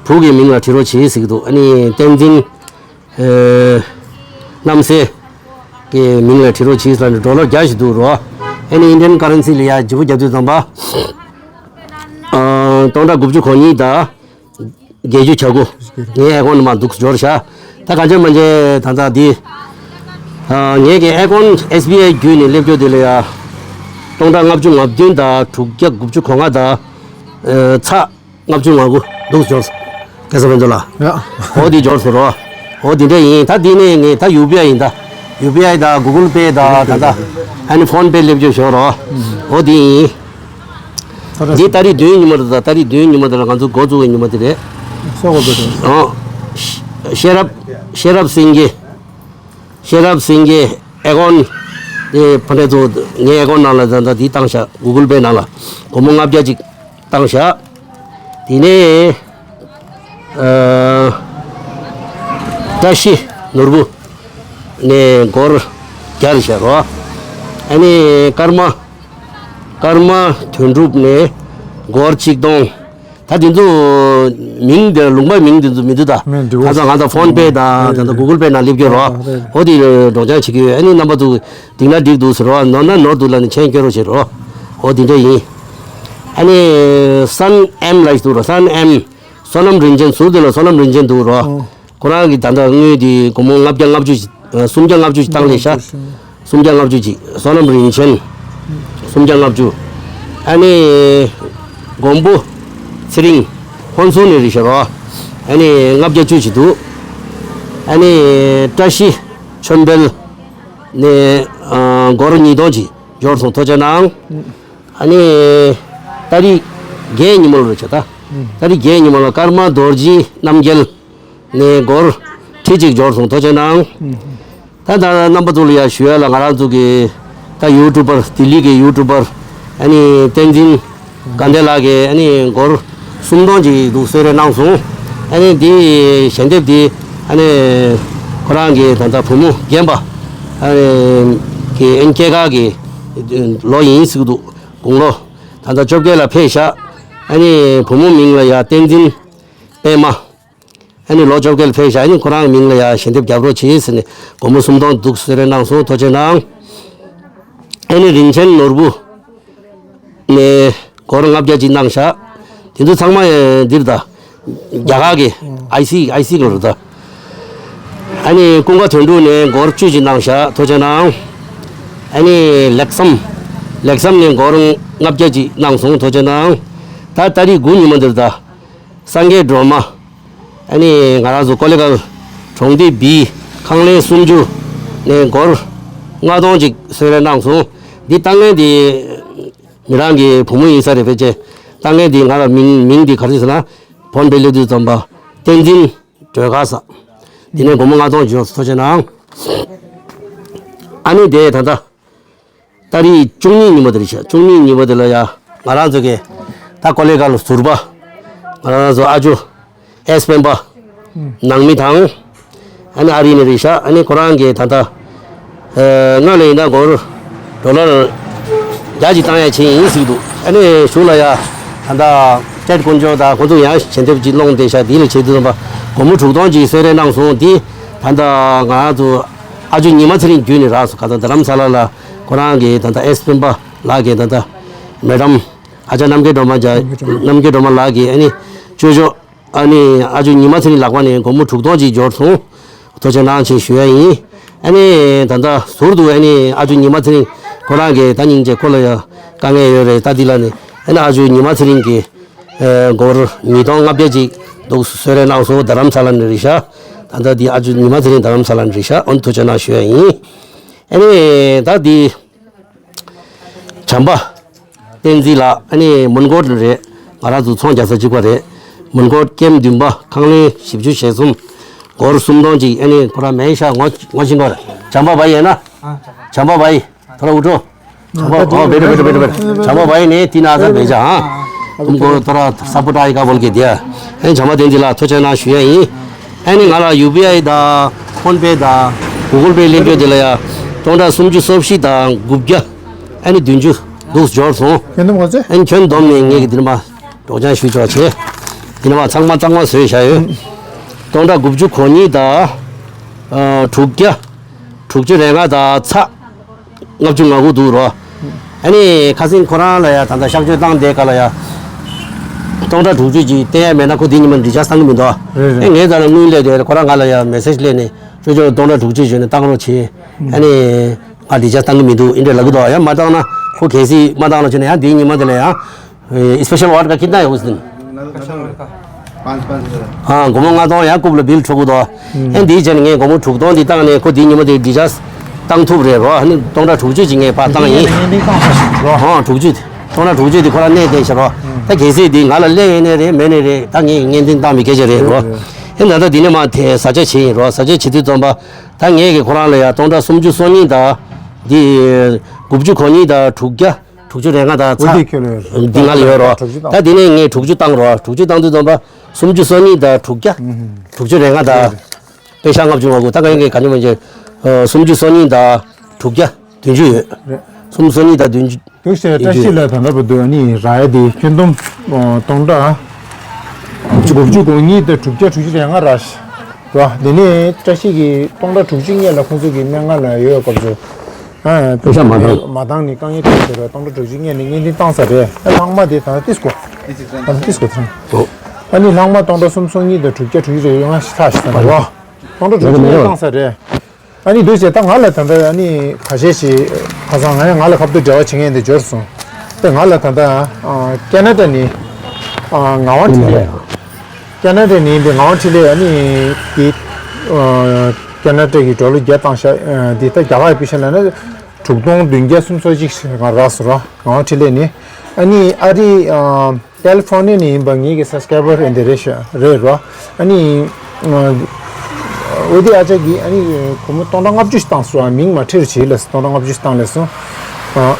བུ་གི་མིང་ལ་བྲིས་རོགས་བྱེད་ཟེར་གྱི་འདུག་ཨ་ནི་བསྟན་འཛིན་ཨེ་རྣམ་སྲས། གི་མིང་ལ་བྲིས་རོགས་གྱིས་ཟེར་ནས་ཌོ་ལར་བརྒྱ་ཞིག་འདུག་རོ། ཨ་ནི་ཨིན་ཌི་ཡན་ཀ་རན་སི་ལ་ཡ་བརྗེ་པོ་རྒྱག་དུས་ཙམ་པ། ཨ། སྟོང་ཕྲག་དགུ་བཅུ་གོ་གཉིས་དང་། བརྒྱད་ཅུ་གྱ་དགུ། ངའི་ཨེ་ཀོན་མར་འདུག་འབྱོར་བཞག་ད་གང་བྱས་མ་བྱས་ད་ལྟ་འདི། ཨ། ངའི་གི་ཨེ་ཀོན་ཨེས་བི་ཨའི་བརྒྱུད་ནས་སླེབས་རྒྱུ་དེ་ལ་ཡ། སྟོང་ཕྲག་ལྔ་བཅུ་ང་བདུན་དང་དྲུག་བརྒྱ་དགུ་བཅུ་གོ་ལྔ་དང་། ཨ། ཚེག་ལྔ་བཅུ་ང་དགུ་འདུག་འབྱོར་སོང་། སྐལ་བཟང་ཕུན་ཚོགས་ལགས། ཡ། འོ་འདི་འབྱོར་སོང་རོ། འོ་འདི་འདྲ་ཡིན། ད་འདི་ནས་ངས་ད་ཡུ་པི་ཨའི་ཡིན་ད། ཡུ་པི་ཨའི་དང་གུ་གུལ་པེ་དང་ད་ལྟ་ཨ་ནི་ཕོན་པེ་སླེབས་རྒྱུ་ཞོར་རོ། འོ་འདི་ཡིན། འདི་ཏ་རིག་བདུན་ཉིན་མོ་རེད་ད། ཏ་རིག་བདུན་ཉིན་མོ་དེ་ལ་ང་ཚོ་འགོ་བཙུགས་པའི་ཉིན་མོ་དེ་རེད། སོ་གོ་བོད་དུ། ཨོ། ཤེས་རབ། ཤེས་རབ་སེང་གེ། ཤེས་རབ་སེང་གེ་ཨེ་ཀོན། དེ་ཕ་འདྲ་ཚོ་ངའི་ཨེ་ཀོན་ནང་ལ་ད་ལྟ་འདི་བཏང་བཞག་གུ་གུལ་པེ་ནང་ལ་སྒོར་མོ་ལྔ་བརྒྱ་ཅིག་བཏང་བཞག་དེ་ནས། ཨ། བཀྲ་ཤིས་ནོར་བུ་ནས་སྒོར་བརྒྱ་རེ་བཞག་རོ། ཨ་ནི་ཀརྨ། ཀརྨ་དོན་གྲུབ་ནས་སྒོར་ཆིག་སྟོང་། ད་དེ་ཚོ་མིང་དེ་ལུང་པའི་མིང་དེ་ཚོ་མི་འདུག་ད། མི་འདུག་ཁ་སང་ང་ཚོ་ཕོན་པེ་དང་ད་ལྟ་གུ་གུལ་པེ་ནང་སླེབས་ཀྱི་རོ། ཨ་རེད། འོ་དེ་སྒྲོག་སྦྱང་བྱེད་ཀྱི་ཡོད། ཨ་ནི་རྣམ་པ་ཚོ་འགྲིག་ན་འགྲིག་འདུག་ཟེར་རོ། ནོར་ན་ནོར་འདུག་ལབ་ནས་མཆན་སྐྱོན་རོགས་བྱེད་རོ། འོ་དེ་འདྲ་ཡིན། ཨ་ནི་སན་ཨེམ་ལབ་ཞིག་འདུག་རོ། སན་ཨེམ། བསོད་ནམས་རིན་ཆེན་ཟུར་དེ་ལ་བསོད་ནམས་རིན་ཆེན་འདུག་རོ། ཨོ། ཁོ་རང་གིས་ད་ལྟ་དངུལ་དེ་སྒོར་མོ་ལྔ་བརྒྱ་ལྔ་བཅུ་ཞིག་ཨ། སུམ་བརྒྱ་ལྔ་བཅུ་ཞིག་བཏང་ལས་ཤག་སུམ་བརྒྱ་ལྔ་བཅུ་ཅིག་བསོད་ནམས་རིན་ཆེན། སུམ་བརྒྱ་ལྔ་བཅུ། ཨ་ནི། མགོན་པོ་ཚེ་རིང་། ཧོན་སུར་ནས་རེད་ཤག་རོ། ཨ་ནི་ལྔ་བརྒྱ་བཅུ་ཅིག་འདུག་ཨ་ནི། བཀྲ་ཤིས་ཆོས་འཕེལ། ནས། ཨ། སྒོར་ཉིས་སྟོང་ཅིག་འབྱོར་སོང་། ཐུགས་རྗེ་གནང་། ཨ་ནི། ཏ་རིག་བརྒྱད་ཉིན་མོ་ལ་རེད་ཤག་ད། ཏ་རིག་བརྒྱད་ཉིན་མོ་ལ་ཀརྨ་རྡོ་རྗེ་རྣམ་རྒྱལ། ནས་སྒོར་ཁྲི་གཅིག་འབྱོར་སོང་། ཐུགས་རྗེ་གནང་། ད་ལྟ་རྣམ་པ་ཚོ་ལ་ཡང་ཞུ་ཡ་ལ་ང་རང་ཚོ་གི་ད་ཡུ་ཊུབ་པར་ལྡི་ལི་གི་ཡུ་ཊུབ་པར་ཨ་ནི་བསྟན་འཛིན་དགའ་ལྡན་ལགས་ཀྱིས་ཨ་ནི་སྒོར་སུམ་སྟོང་ཅིག་འདུག་གསོལ་རས་གནང་སོང་། ཨ་ནི་འདི་ཞལ་འདེབས་འདི་ཨ་ནི་ཁོ་རང་གི་ད་ལྟ་བུ་མོ་རྒན་པ་ཨ་ནི་གི་ཨ་ནི་སྐྱེས་སྐར་གི་ལོ་ཡིན་ཟེར་གི་འདུག་དགུང་ལོ་ད་ལྟ་བཅོ་བརྒྱད་ལ་ཕེབས་ཤག་ཨ་ནི་བུ་མོ་མིང་ལ་ཡ་བསྟན་འཛིན་པད་མ། ཨ་ནི་ལོ་བཅོ་བརྒྱད་ལ་ཕེབས་ཤག་ཨ་ནི་ཁོ་རང་མིང་ལ་ཡ་ཞལ་འདེབས་རྒྱབ་རོགས་བྱེད་ཟེར་ནས་སྒོར་མོ་སུམ་སྟོང་འདུག་གསོལ་རས་གནང་སོང་། ཐུགས་རྗེ་གནང་། ཨ་ནི་རིན་ཆེན་ནོར་བུ་ནས་སྒོར་ལྔ་བརྒྱ་ཅིག་གནང་ཤག་དེ་ཚོ་ཚང་མ་འདིར་ད་རྒྱ་གར་གི་ཨའི་སི་ཨའི་སི་ལོ་རེད་ད། ཨ་ནི་ཀུན་དགའ་དོན་གྲུབ་ནས་སྒོར་བཅུ་ཅིག་གནང་ཤག་ཐུགས་རྗེ་གནང་། ཨ་ནི་ལེགས་བསམ། ལེགས་བསམ་ནས་སྒོར་ལྔ་བརྒྱ་ཅིག་གནང་སོང་། ཐུགས་རྗེ་གནང་། ད་ཏ་རིག་དགུ་ཉིན་མོ་འདིར་ད། སངས་རྒྱས་སྒྲོལ་མ། ཨ་ནི་ང་རང་ཚོ་ཀོ་ལེ་གལ་གྲོང་སྡེ་བི་ཁང་ལན་སུམ་ཅུ་ནས་སྒོར་ལྔ་སྟོང་ཅིག་གསོལ་རས་གནང་སོང་། འདི་ལྟ་མཁན་འདི་མི་རང་གི་བུ་མོ་ཡིན་ས་རེད་ཕལ་ཆེར། ལྟ་མཁན་འདི་ང་ལ་མིང་མིང་འདི་ག་རེ་ཟེར་ན་ཕོན་པེ་སླེབས་དུས་ཙམ་པ་བསྟན་འཛིན་སྒྲོལ་དཀར་ཟེར། འདི་ནས་སྒོར་མོ་ལྔ་སྟོང་ཅིག་ཡོང་སོང་། ཐུགས་རྗེ་གནང་། ཨ་ནི་དེ་ད་ལྟ། ཏ་རིག་བཅུ་གཉིས་ཉིན་མོ་དེ་རེད་ཤག་བཅུ་གཉིས་ཉིན་མོ་དེ་ལ་ཡ་ང་རང་ཚོ་གི་ད་ཀོ་ལེ་གལ་ཟུར་པ་ང་རང་ཚོ་ཨ་ཇོ་ཨེས་སྤེན་པ་ནང་མི་དང་ཨ་ནི་ཨ་རི་ནས་རེད་ཤག་ཨ་ནི་ཁོ་རང་གི་ད་ལྟ་སྔོན་ལ་ཡིན་ན་སྒོར་ཌོ་ལར་བརྒྱ་ཅིག་བཏང་ཡ་ཆེད་ཡིན་ཟེར་གི་འདུག་ཨ་ནི་གཞུག་ལ་ཡ་ད་ལྟ་ཀྲེད་དཀོན་མཆོག་དང་ཁོང་ཚོ་ཡང་ཞལ་འདེབས་ཅིག་སློང་བསྡད་ཤག་འདི་ལ་བྱེད་དུས་ཙམ་པ་སྒོར་མོ་དྲུག་སྟོང་ཅིག་གསོལ་རས་གནང་སོང་། འདི་ད་ལྟ་ང་རང་ཚོ་ཨ་ཇོ་ཉི་མ་ཚེ་རིང་བརྒྱུད་ནས་རག་སོང་། ག་ད་རྡ་རམ་ས་ལ་ལ། ཁོ་རང་གིས་ད་ལྟ་ཨེས་སྤེན་པ་ལགས་ཀྱིས་ད་ལྟ་མེ་ཌམ་ཨ་ཅག་རྣམ་རྒྱལ་སྒྲོལ་མ་ཅག་རྣམ་རྒྱལ་སྒྲོལ་མ་ལགས་ཀྱིས་ཨ་ནི་ཅོ་ཅོ་ཨ་ནི་ཨ་ཅོ་ཉི་མ་ཚེ་རིང་ལག་པ་ནས་སྒོར་མོ་དྲུག་སྟོང་ཅིག་འབྱོར་སོང་། ཐུགས་རྗེ་གནང་ཞེས་ཞུ་ཡ་ཡིན། ཨ་ནི་ད་ལྟ་ཟུར་དུ་ཨ་ནི་ཨ་ཅོ་ཉི་མ་ཚེ་རིང་ཁོ་རང་གིས་ད་སྙིང་རྗེ་ཁོ་ལ་ཡ་དཀའ་ངལ་ཡོད་རེད། ད་འདི་ལ་ནི་ཨ་ནི་ཨ་ཅོ་ཉི་མ་ཚེ་རིང་གིས་ཨ་སྒོར་ཉིས་སྟོང་ལྔ་བརྒྱ་ཅིག་འདུག་གསོལ་རས་གནང་སོང་། རྡ་རམ་ས་ལ་ནས་རེད་ཤག་ད་ལྟ་འདི་ཨ་ཅོ་ཉི་མ་ཚེ་རིང་རྡ་རམ་ས་ལ་ནས་རེད་ཤག་ཨ་ནི་ཐུགས་རྗེ་གནང་ཞུ་ཡ་ཡིན། ཨ་ནི་ད་འདི། བྱམས་པ་བསྟན་འཛིན་ལགས། ཨ་ནི་མོན་གྷོ་རེད། ང་རང་ཚོ་ཚོང་རྒྱག་ས་གཅིག་པ་རེད། མོན་གྷོ་ཀེམ་བདུན་པ་ཁང་ལན་བཞི་བཅུ་ཞེ་གསུམ། སྒོར་སུམ་སྟོང་གཅིག་ཨ་ནི་ཁོ་རང་མེད་ཤག་ངོ་ངོ་ཤེས་ཀྱི་རེད། བྱམས་པ་བ་ཡིན་ན། བྱམས་པ་བ་ཡིན། ཐོ་ར་འུ་ཏྲོ། བྱམས་པ་བ་བེ་ཏྲ་བེ་ཏྲ་བེ་ཏྲ་བེ་ཏྲ། བྱམས་པ་བ་ཡིན་ནི་དེ་ན་ས་བེ་ཅ་ཨ། ཀུམ་ཀོ་ཐོ་ར་ས་པོ་ཏྲ་ཡི་ཀ་བོལ་གེ་དེ། ཨ་ནི་བྱམས་པ་བསྟན་འཛིན་ལགས་ཐུགས་རྗེ་གནང་ཞུ་ཡ་ཡིན། ཨ་ནི་ང་ལ་ཡུ་པི་ཨའི་དང་ཕོན་པེ་དང་གུ་གུལ་པེ་སླེབས་རྒྱུ་དེ་ལ་ཡ་སྟོང་ཕྲག་སུམ་ཅུ་སོ་བཞི་དང་དགུ་བརྒྱ། ཨ་ནི་བདུན་ཅུ་འདུག་འབྱོར་སོང་། ཁྱོན་བསྡོམས་ག་ཚོད། ཨ་ནི་ཁྱོན་བསྡོམས་ནས་ངས་ཀྱི་འདི་ནས་མར་སྒྲོག་སྦྱང་ཞུས་ཆོག་བྱས། འདི་ནས་མར་ཚང་མ་གཙང་མ་བཟོས་བཞག་ཡོད། སྟོང་ཕྲག་དགུ་བཅུ་གོ་གཉིས་དང་། ཨ། དྲུག་བརྒྱ། དྲུག་ཅུ་རེ་ལྔ་དང་ཚེག་ལྔ་བཅུ་ང་དགུ་འདུག་རོ། ཨ་ནི་ཁ་སང་ཁོ་རང་ལ་ཡ་ད་ལྟ་གཤག་བཅོས་བཏང་དེ་ག་ལ་ཡ། སྟོང་ཕྲག་དྲུག་ཅུ་ཅིག་བསྟན་ཡ་མེད་ན་ཁོ་དེ་ཉི་མ་འདི་ཅག་བཏང་གི་མི་འདུག་རེད་རེད། ཨེ་ངས་ད་ལ་དངུལ་སླེབས་དེ་ཁོ་རང་ང་ལ་ཡ་མེ་སེ་ཇི་སླེབས་ནས་ཅོ་ཅོ་སྟོང་ཕྲག་དྲུག་ཅུ་བྱོས་ནས་བཏང་རོགས་བྱེད། ཨ་ནི་ང་འདི་ཅག་བཏང་གི་མི་འདུག་ཨིན་འདྲ་ལབ་གི་འདུག་ཡ་མ་བཏང་ན་ཁོ་གལ་སྲིད་མ་བཏང་ལ་བྱོས་ནས་ཡ་འདི་ཉི་མ་དེ་ལ་ཡ། A, special ward का कितना है उस दिन? पाँच पाँच हज़ार। हाँ, गोमो ང་ཚོ་ཡང་རྐུབ་ལ་བིལ་འཕྲོད་གི་འདུག་ཨེ་འདིའི་ཆ་ནས་ངས་སྒོར་མོ་དྲུག་སྟོང་འདི་བཏང་ནས་ཁོ་འདིའི་ཉི་མ་དེ་འདི་ཅག་བཏང་ཐུབ་རེད་རོ། ཨ་ནི་སྟོང་ཕྲག་དྲུག་ཅུ་ཅིག་ངས་ཕར་བཏང་ཡིན། ཨ་དྲུག་ཅུ་དེ་སྟོང་ཕྲག་དྲུག་ཅུ་དེ་ཁོ་རང་གནས་བསྡད་ཤག་རོ། ད་གལ་སྲིད་འདི་ང་ལ་སླེབས་ཡོད་ནའི་རེད་མེད་ནའི་རེད། ད་ངས་ངེས་འཛིན་བཏང་བའི་སྐད་ཆ་རེད་རོ། ཨེ་ད་ལྟ་འདི་ནས་མར་དེ་ཟ་ཆ་བྱེད་ཡིན་རོ། ཟ་ཆ་བྱེད་དུས་ཙམ་པ་ད་ངས་ཀྱི་ཁོ་རང་ལ་ཡ་སྟོང་ཕྲག་སུམ་ཅུ་སོ་གཉིས་དང་འདི་དགུ་བཅུ་གོ་གཉིས་དང་དྲུག་བརྒྱ། དྲུག་ཅུ་རེ་ལྔ་དང་ཚེག་འདི་ང་ལ་ཡོད་རོ། ད་འདི་ནས་ངས་དྲུག་ཅུ་བཏང་རོ། དྲུག་ཅུ་བཏང་དུས་ཙམ་པ་སུམ་ཅུ་སོ་གཉིས་དང་དྲུག་བརྒྱ། དྲུག་ཅུ་རེ་ལྔ་དང་པེ་ཤག་ལྔ་བཅུ་ང་དགུ། ད་ག་ཡིན་ག་ག་ཉོ་མ་བྱེད། སུམ་ཅུ་སོ་གཉིས་དང་དྲུག་བརྒྱ་བདུན་ཅུ་ཡོད། སུམ་ཅུ་སོ་གཉིས་དང་བདུན་ཅུ། དུ་ཞེས་བཀྲ་ཤིས་ལ་ད་ལྟ་བར་དུ་ནི་ར་ཡ་དེ་ཁྱོན་བསྡོམས་སྟོང་ཕྲག་དགུ་བཅུ་གོ་གཉིས་དང་དྲུག་བརྒྱ་དྲུག་ཅུ་རེ་ལྔ་ར་ཞིག་རོ། དེ་ནས་བཀྲ་ཤིས་ཀྱིས་སྟོང་ཕྲག་དྲུག་ཅུ་སྔོན་ལ་ཁོང་ཚོ་གི་སྨན་ཁང་ལ་ཡོད་སྐབས་སུ། ཨ། པེ་ཤག་མ་བཏང་། མ་བཏང་ནི་དཀའ་ངལ་འཕྲད་ཟེར་བ་སྟོང་ཕྲག་དྲུག་ཅུ་སྔོན་ནས་སྔོན་འདི་བཏང་ས་རེད། ཨ་ལྷག་མ་དེ་ད་ཏིས་ཀོ། ད་ཏིས་ཀོ་ཚང་། ཨོ། ཨ་ནི་ལྷག་མ་སྟོང་ཕྲག་སུམ་ཅུ་སོ་གཉིས་དང་དྲུག་བརྒྱ་དྲུག་ཅུ་རེ་ལྔ་ཞིག་ཐག་ཞིག་བཏང་རེད་བ། སྟོང་ཕྲག་དྲུག་ཅུ་སྔོན་བཏང་ས་རེད། ཨ་ནི་འདུག་ཟེར་ད་ང་ལ་ད་ལྟ་ཨ་ནི་ཁ་ཤས་ཤིག་ཁ་སང་ང་ཡང་ང་ལ་ཁ་ཐུག་འབྲེལ་བ་བྱེད་མཁན་དེ་འབྱོར་སོང་། དེ་ང་ལ་ད་ལྟ་ཨ་ཁེ་ན་ཌ་ནས་ཨ་ངག་དབང་འཕྲིན་ལས། ཁེ་ན་ཌ་ནས་ཡིན་པའི་ངག་དབང་འཕྲིན་ལས་ཨ་ནི་དེ་ཨ་ཁེ་ན་ཌ་གི་ཌོ་ལར་བརྒྱ་བཏང་ཤག་ཨ་དེ་ད་རྒྱ་གར་པེ་ཤག་ལབ་ན་དྲུག་སྟོང་བདུན་བརྒྱ་སུམ་ཅུ་སོ་གཅིག་ང་རག་སོང་ར། ངག་དབང་འཕྲིན་ལས་ནས་ཨ་ནི་ཨ་རི་ཨ། ཀ་ལི་ཧྥོ་ནི་ཡ་ནས་ཡིན་པ་ངེད་ཀྱི་སབ་སི་ཀ་རའི་བར་འདི་རེད་ཤག་རེད་རོ། ཨ་ནི་འོ་དེ་ཨ་ཅག་གིས་ཨ་ནི་སྒོར་མོ་སྟོང་ཕྲག་ལྔ་བཅུ་ཞིག་བཏང་སོང་། མིང་མ་ཁྲིད་རོགས་བྱེད་ལབ་སོང་། སྟོང་ཕྲག་ལྔ་བཅུ་ཞིག་བཏང་ལབ་སོང་།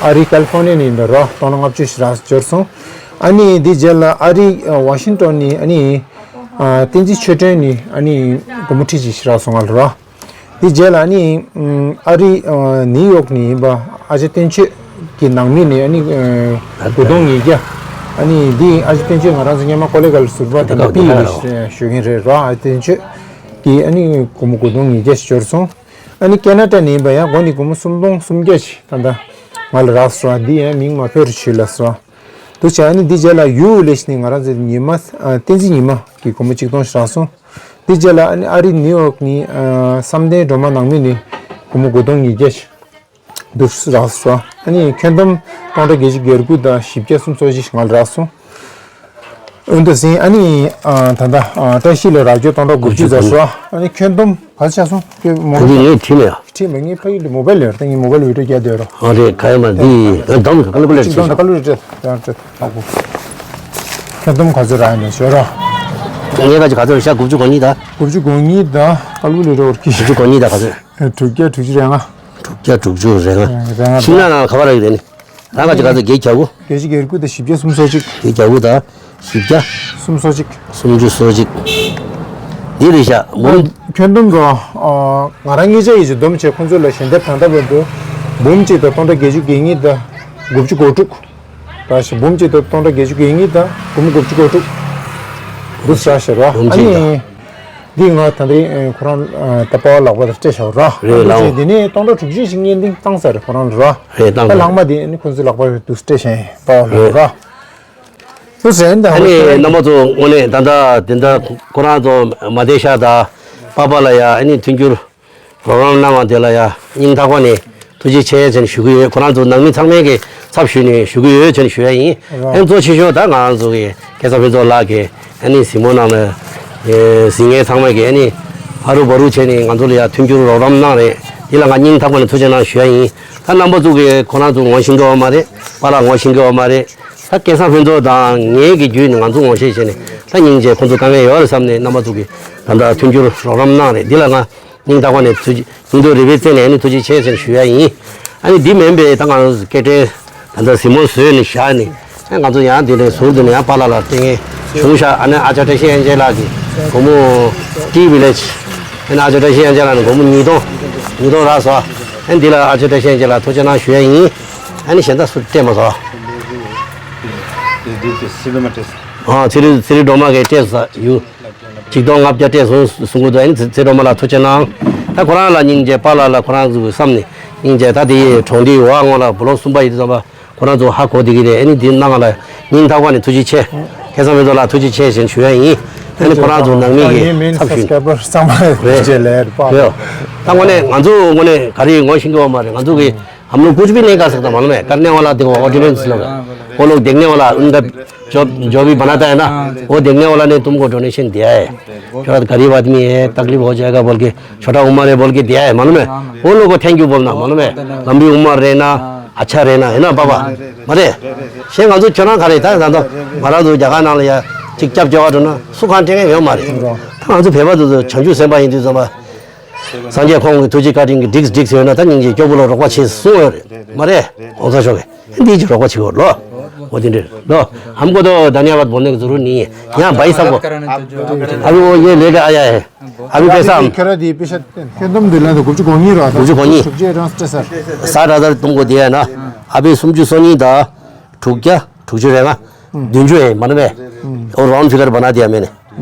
ཨ་རི་ཀ་ལི་ཧྥོ་ནི་ཡ་ནས་ཡིན་པ་རོ། སྟོང་ཕྲག་ལྔ་བཅུ་ཞིག་རག་འབྱོར་སོང་། ཨ་ནི་འདི་རྗེས་ལ་ཨ་རི་ཝ་ཤིང་ཏོན་ནས་ཨ་ནི་བསྟན་འཛིན་ཆོས་སྒྲོན་ནས་ཨ་ནི་སྒོར་མོ་ཁྲི་གཅིག་ཞིག་རག་སོང་ང་ལ་རོ། དེ་རྗེས་ལ་ནི་ཨ་རི་ནིའུ་ཡོག་ནས་ཡིན་པ་ཨ་ཅག་བསྟན་ཆོས་ཀྱི་ནང་མི་ནས་ཨ་ནི་དགུ་སྟོང་ཉིས་བརྒྱ། ཨ་ནི་འདི་ཨ་ཅག་བསྟན་ཆོས་ང་རང་ཚོ་སྔོན་མ་ཀོ་ལི་གྷལ་ཟུར་པ་དེ་འདྲ་པི་ཡི་ལ་ཞུ་གིན་རེད་རོ། ཨ་ཅག་བསྟན་ཆོས་ཀྱི་ཨ་ནི་སྒོར་མོ་དགུ་སྟོང་ཉིས་བརྒྱ་ཞིག་འབྱོར་སོང་། ཨ་ནི་ཁེ་ན་ཌ་ནས་ཡིན་པ་ཡང་སྒོར་ནི་སྒོར་མོ་སུམ་སྟོང་སུམ་བརྒྱ་ཞིག་ད་ལྟ་ང་ལ་རག་སོང་། འདི་ཡང་མིང་མ་ཕེབས་རོགས་བྱེད་ལབ་སོང་། འདུག་བྱས་ཨ་ནི་འདི་རྗེས་ལ་ཡུ་ལེ་ཤི་ནས་ང་རང་ཚོ་ཉི་མ་བསྟན་འཛིན་ཉི་མ་གི་སྒོར་མོ་གཅིག་སྟོང་ཞིག་རག་སོང་། དེ་རྗེས་ལ་ཨ་ནི་ཨ་རི་ནིའུ་ཡོག་ནས་བསམ་གཏན་སྒྲོལ་མ་ནང་མི་ནས་སྒོར་མོ་དགུ་སྟོང་ཉིས་བརྒྱ་ཞིག་འདུག་རག་སོང་། ཨ་ནི་ཁྱོན་བསྡོམས་སྟོང་ཕྲག་བརྒྱད་ཅུ་གྱ་དགུ་དང་བཞི་བརྒྱ་སུམ་ཅུ་སོ་གཅིག་ཞིག་ང་ལ་རག་སོང་། འོན་ཏེ་ཟིན་ཨ་ནི་ད་ལྟ་བཀྲ་ཤིས་ལ་རག་རྒྱུ་སྟོང་ཕྲག་དགུ་བཅུ་ཙམ་རག་སོང་། ཨ་ནི་ཁྱོན་བསྡོམས་ག་ཚོད་ཆགས་སོང་ཁྱོད་མོ། ད་འདི་ངས་བྲིས་མེད་ཡ། ཁྲིད་མ་ངའི་ཕ་ཡུལ་དུ་མོ་བལ་ཡོད་རེད། ངའི་མོ་བལ་བི་ཌིའོ་རྒྱག་སྡོད་རོགས། ཨ་རེད། ག་ཡོད་མ་འདི་ད་འདོམ་ག་ལ་པོ་ལེ་ཅིག་འདོམ་ད་ག་ལ་རེད་ད་རེད་ད་གོ། ཁྱོད་འདོམ་ག་ཚོད་རག་ཡིན་ནས་ཞོར་རོགས། ངས་ག་ཅི་ག་ཚོད་ཤ་དགུ་བཅུ་གོ་གཉིས་ད། དགུ་བཅུ་གོ་གཉིས་ད་ག་ལ་པོ་ལེ་རོགས་ཀྱི། དགུ་བཅུ་གོ་གཉིས་ད་ག་ཚོད། དྲུག་བརྒྱ་དྲུག་ཅུ་རེ་ལྔ། དྲུག་བརྒྱ་དྲུག་ཅུ་རེ་ལྔ། རེ་ལྔ་ཤིང་ནགས་ནང་ཁ་བ་རག་གི་རེད་ནི། རང་ག་ཅི་ག་ཚོད་བརྒྱད་གྱ་དགུ། བརྒྱད་ཅུ་གྱ་དགུ་དང་བཞི་བརྒྱ་སུམ་ཅུ་སོ་གཅིག། བརྒྱད་ཀྱ་དགུ་དང་བཞི་བརྒྱ། སུམ་ཅུ་སོ་གཅིག། སུམ་ཅུ་སོ་གཅིག། འདི་རེད་ཤག་འབུམ། ཁྱོན་བསྡོམས་དུ། ང་རང་ངེད་ཅག་ཡིས་ཀྱི་བསྡོམས་བྱས་ཁོང་ཚོ་ལ་ཞལ་འདེབས་དང་ལྟ་བར་དུ། འབུམ་གཅིག་དང་སྟོང་ཕྲག་བརྒྱད་ཅུ་གྱ་གཉིས་དང་དགུ་བཅུ་གོ་དྲུག། ད་ཞིག་འབུམ་གཅིག་དང་སྟོང་ཕྲག་བརྒྱད་ཅུ་གྱ་གཉིས་དང་འབུམ་དགུ་བཅུ་གོ་དྲུག། འདུག་ས་ཞེས་རོ། འབུམ་གཅིག་དང་། འདི་ང་ད་ལྟའི་ཁོ་རང་ད་པ་བ་ལག་པ་དང་སྤྲད་བཞག་ར། རེད་ལགས། འདི་ནས་སྟོང་ཕྲག་དྲུག་ཅུ་ཞིག་ངས་འདི་བཏང་ས་རེད་ཁོ་རང་ལ་ར། རེད་བཏང་ད་ལགས། ལྷག་མ་འདི་ནི་ཁོ་ཚོའི་ལག་པ་དུ་སྤྲད་བཞག་པ་བ་ལག་ར། ཨ་ནི་རྣམ་པ་ཚོ་དངོས་གནས་ད་ལྟ་དེ་འདྲ་ཁོ་རང་ཚོ་མ་བསྡད་ཤག་ད་པ་པ་ལ་ཡ་ཨ་ནི་མཐུན་འགྱུར་རོགས་རམ་གནང་བ་དེ་ལ་ཡ་སྙིང་ཐག་པ་ནས་ཐུགས་རྗེ་ཆེ་ཟེར་ནས་ཞུ་གི་ཡོད། ཁོ་རང་ཚོ་ནང་མི་ཚང་མས་ཀྱི་ཚབ་ཞུས་ནས་ཞུ་གི་ཡོད་ཟེར་ནས་ཞུ་ཡ་ཡིན། ཨ་ནི་གཙོ་ཆེ་ཤོས་ད་ང་རང་ཚོ་གི་སྐལ་བཟང་ཕུན་ཚོགས་ལགས་ཀྱིས་ཨ་ནི་གཟིགས་མོ་གནང་ནས་གཟིགས་མཁན་ཚང་མས་ཀྱི་ཨ་ནི་ཧ་རུ་བ་རུ་བྱས་ནས་ང་ཚོ་ལ་ཡ་མཐུན་འགྱུར་རོགས་རམ་གནང་རེད། འདི་ལ་ང་སྙིང་ཐག་པ་ནས་ཐུགས་རྗེ་གནང་ཞུ་ཡ་ཡིན། ད་རྣམ་པ་ཚོ་གི་ཁོ་རང་ཚོ་ངོ་ཤེས་ཀྱི་ཡོད་མ་རེད། པཱ་ལགས་ངོ་ཤེས་ཀྱི་ཡོད་མ་རེད། ད་སྐལ་བཟང་ཕུན་ཚོགས་དང་ངའི་གི་བརྒྱུད་ནས་ང་ཚོ་ངོ་ཤེས་བྱས་ནས་ད་སྙིང་རྗེ་ཁོང་ཚོ་དཀའ་ངལ་ཡོད་རེད་བསམ་ནས་རྣམ་པ་ཚོ་གི་ད་ལྟ་མཐུན་འགྱུར་རོགས་རམ་གནང་རེད། འདི་ལ་ང་སྙིང་ཐག་པ་ནས་ཐུགས་རྗེ་སྙིང་སྟོབས་རེ་བའི་རྩེ་ནས་ཨ་ནི་ཐུགས་རྗེ་ཆེ་ཟེར་ཞུ་ཡ་ཡིན། ཨ་ནི་འདི་མིན་པའི་ད་ང་ཚོ་སྐད་འཕྲིན་ད་ལྟ་གཟིགས་མོ་བཟོས་ནས་བཞག་ནས་ཨ་ང་ཚོ་ཡང་འདི་ནས་ཟུར་འདི་ནས་ཡང་པཱ་ལགས་ལ་སྤྲད་མཁན་བྱུང་ཤག་ཨ་ནི་ཨ་ཅག་བཀྲ་ཤིས་དབྱངས་ཅན་ལགས་ཀྱིས་སྒོར་མོ་ཏི་བི་ལེ་ཇི་ཨ་ནི་ཨ་ཅག་བཀྲ་ཤིས་དབྱངས་ཅན་ལགས་ནས་སྒོར་མོ་ཉིས་སྟོང་ཉིས་སྟོང་རག་སོང་། ཨ་ནི་འདི་ལ་ཨ་ཅག་བཀྲ་ཤིས་དབྱངས་ཅན་ལགས་ཐུགས་རྗེ་གནང་ཞུ་ཡ་ཡིན། ཨ་ནི་གཞན་དག་སུ་སྤྲད་མ་སོང་། འདི་འདི་འདི་ཚེ་རིང་སྒྲོལ་མ་སྤྲད་སོང་། ཨ་ཚེ་རིང་ཚེ་རིང་སྒྲོལ་མ་གིས་སྤྲད་སོང་ཡུ། ཆིག་སྟོང་ལྔ་བརྒྱ་སྤྲད་སོང་གསུང་གི་འདུག་ཨ་ནི་ཚེ་རིང་སྒྲོལ་མ་ལགས་ཐུགས་རྗེ་གནང་། ད་ ད་ཁོ་རང་ལ་སྙིང་རྗེ། པཱ་ལགས་ལ་ཁོ་རང་ཚོ་བསམ་ནས་སྙིང་རྗེ། ད་དེ་ཡི་གྲོང་སྡེའི་འོག་ངོ་ལ་བུ་ལོ་གསུམ་པ་ཡིན་དུས་ཙམ་པ་ཁོ་རང་ཚོ་ཧ་གོ་བསྡད་ཀྱི་རེད། ཨ་ནི་དེ་གནང་ང་ལ་སྙིང་ཐག་པ་ནས་ཐུགས་རྗེ་ཆེ། ཁ་སང་ཕུན་ཚོགས་ལགས་ཐུགས་རྗེ་ཆེ་ཞེས་ཞུ་ཡ་ཡིན། ཨ་ནི་ཁོ་རང་ཚོ་ནང་མི་གི་ཚབ་ཞུས། རེད། རེད། ད་དངོས་གནས་ང་ཚོ་དངོས་གནས་ག་རེ་ངོ་ཤེས་ཀྱི་ཡོད་མ་རེད། ང་ཚོ་གི हम लोग कुछ भी नहीं कर सकता मालूम है। करने वाला देखो ऑर्डिनेंस लोग है, वो लोग देखने वाला, उनका जो, जो भी बनाता है ना, वो देखने वाला ने तुमको डोनेशन दिया है। थोड़ा गरीब आदमी है, तकलीफ हो जाएगा बोल के, छोटा उम्र है बोल के दिया है मालूम है। वो लोग को थैंक यू बोलना मालूम है। लंबी उम्र रहना, अच्छा रहना है ना बाबा। मरे शेंग आजू चना खा रहे था। ང་ཚོ་རྒྱ་གར་ནང་ལ་ཡ་གཅིག་སྐྱབས་བཅོལ་བ་འགྲོ་ན་སུ་གང་སྤྲད་མཁན་ཡོད་མ་རེད། ད་ང་ཚོ་བོད་པ་ཚོ་བྱང་ཆུབ་སེམས་དཔའ་ཡིན་དུས་ཙམ་པ། སངས་རྒྱས་ཁོང་གི་ཐུགས་རྗེ་བཀའ་དྲིན་གྱིས་འགྲིག་འགྲིག་ཟེར་ན་ད་སྙིང་རྗེ་སྐྱོ་པོ་ལ་རོགས་པ་བྱེད་གསུང་ཡོད་རེད། མ་རེད། ཨོ་ཚ་ཤོག་གི་འདི་ཅི་རོགས་པ་བྱེད་དགོས་ལོ། འོ་དེ་འདྲ་ལོ། हमको तो धन्यवाद बोलने की जरूरत नहीं है। यहाँ भाई साहब को अभी वो ये लेके आया है। अभी पैसा हम དགུ་བཅུ་གོ་གཉིས་ར། དགུ་བཅུ་གོ་གཉིས། साठ हज़ार तुमको दिया है ना। अभी སུམ་ཅུ་སོ་གཉིས་དང་དྲུག་བརྒྱ། དྲུག་ཅུ་རེ་ལྔ། བདུན་ཅུ་ཡས་མ་ནུ་མས། और राउंड फिगर बना दिया मैंने।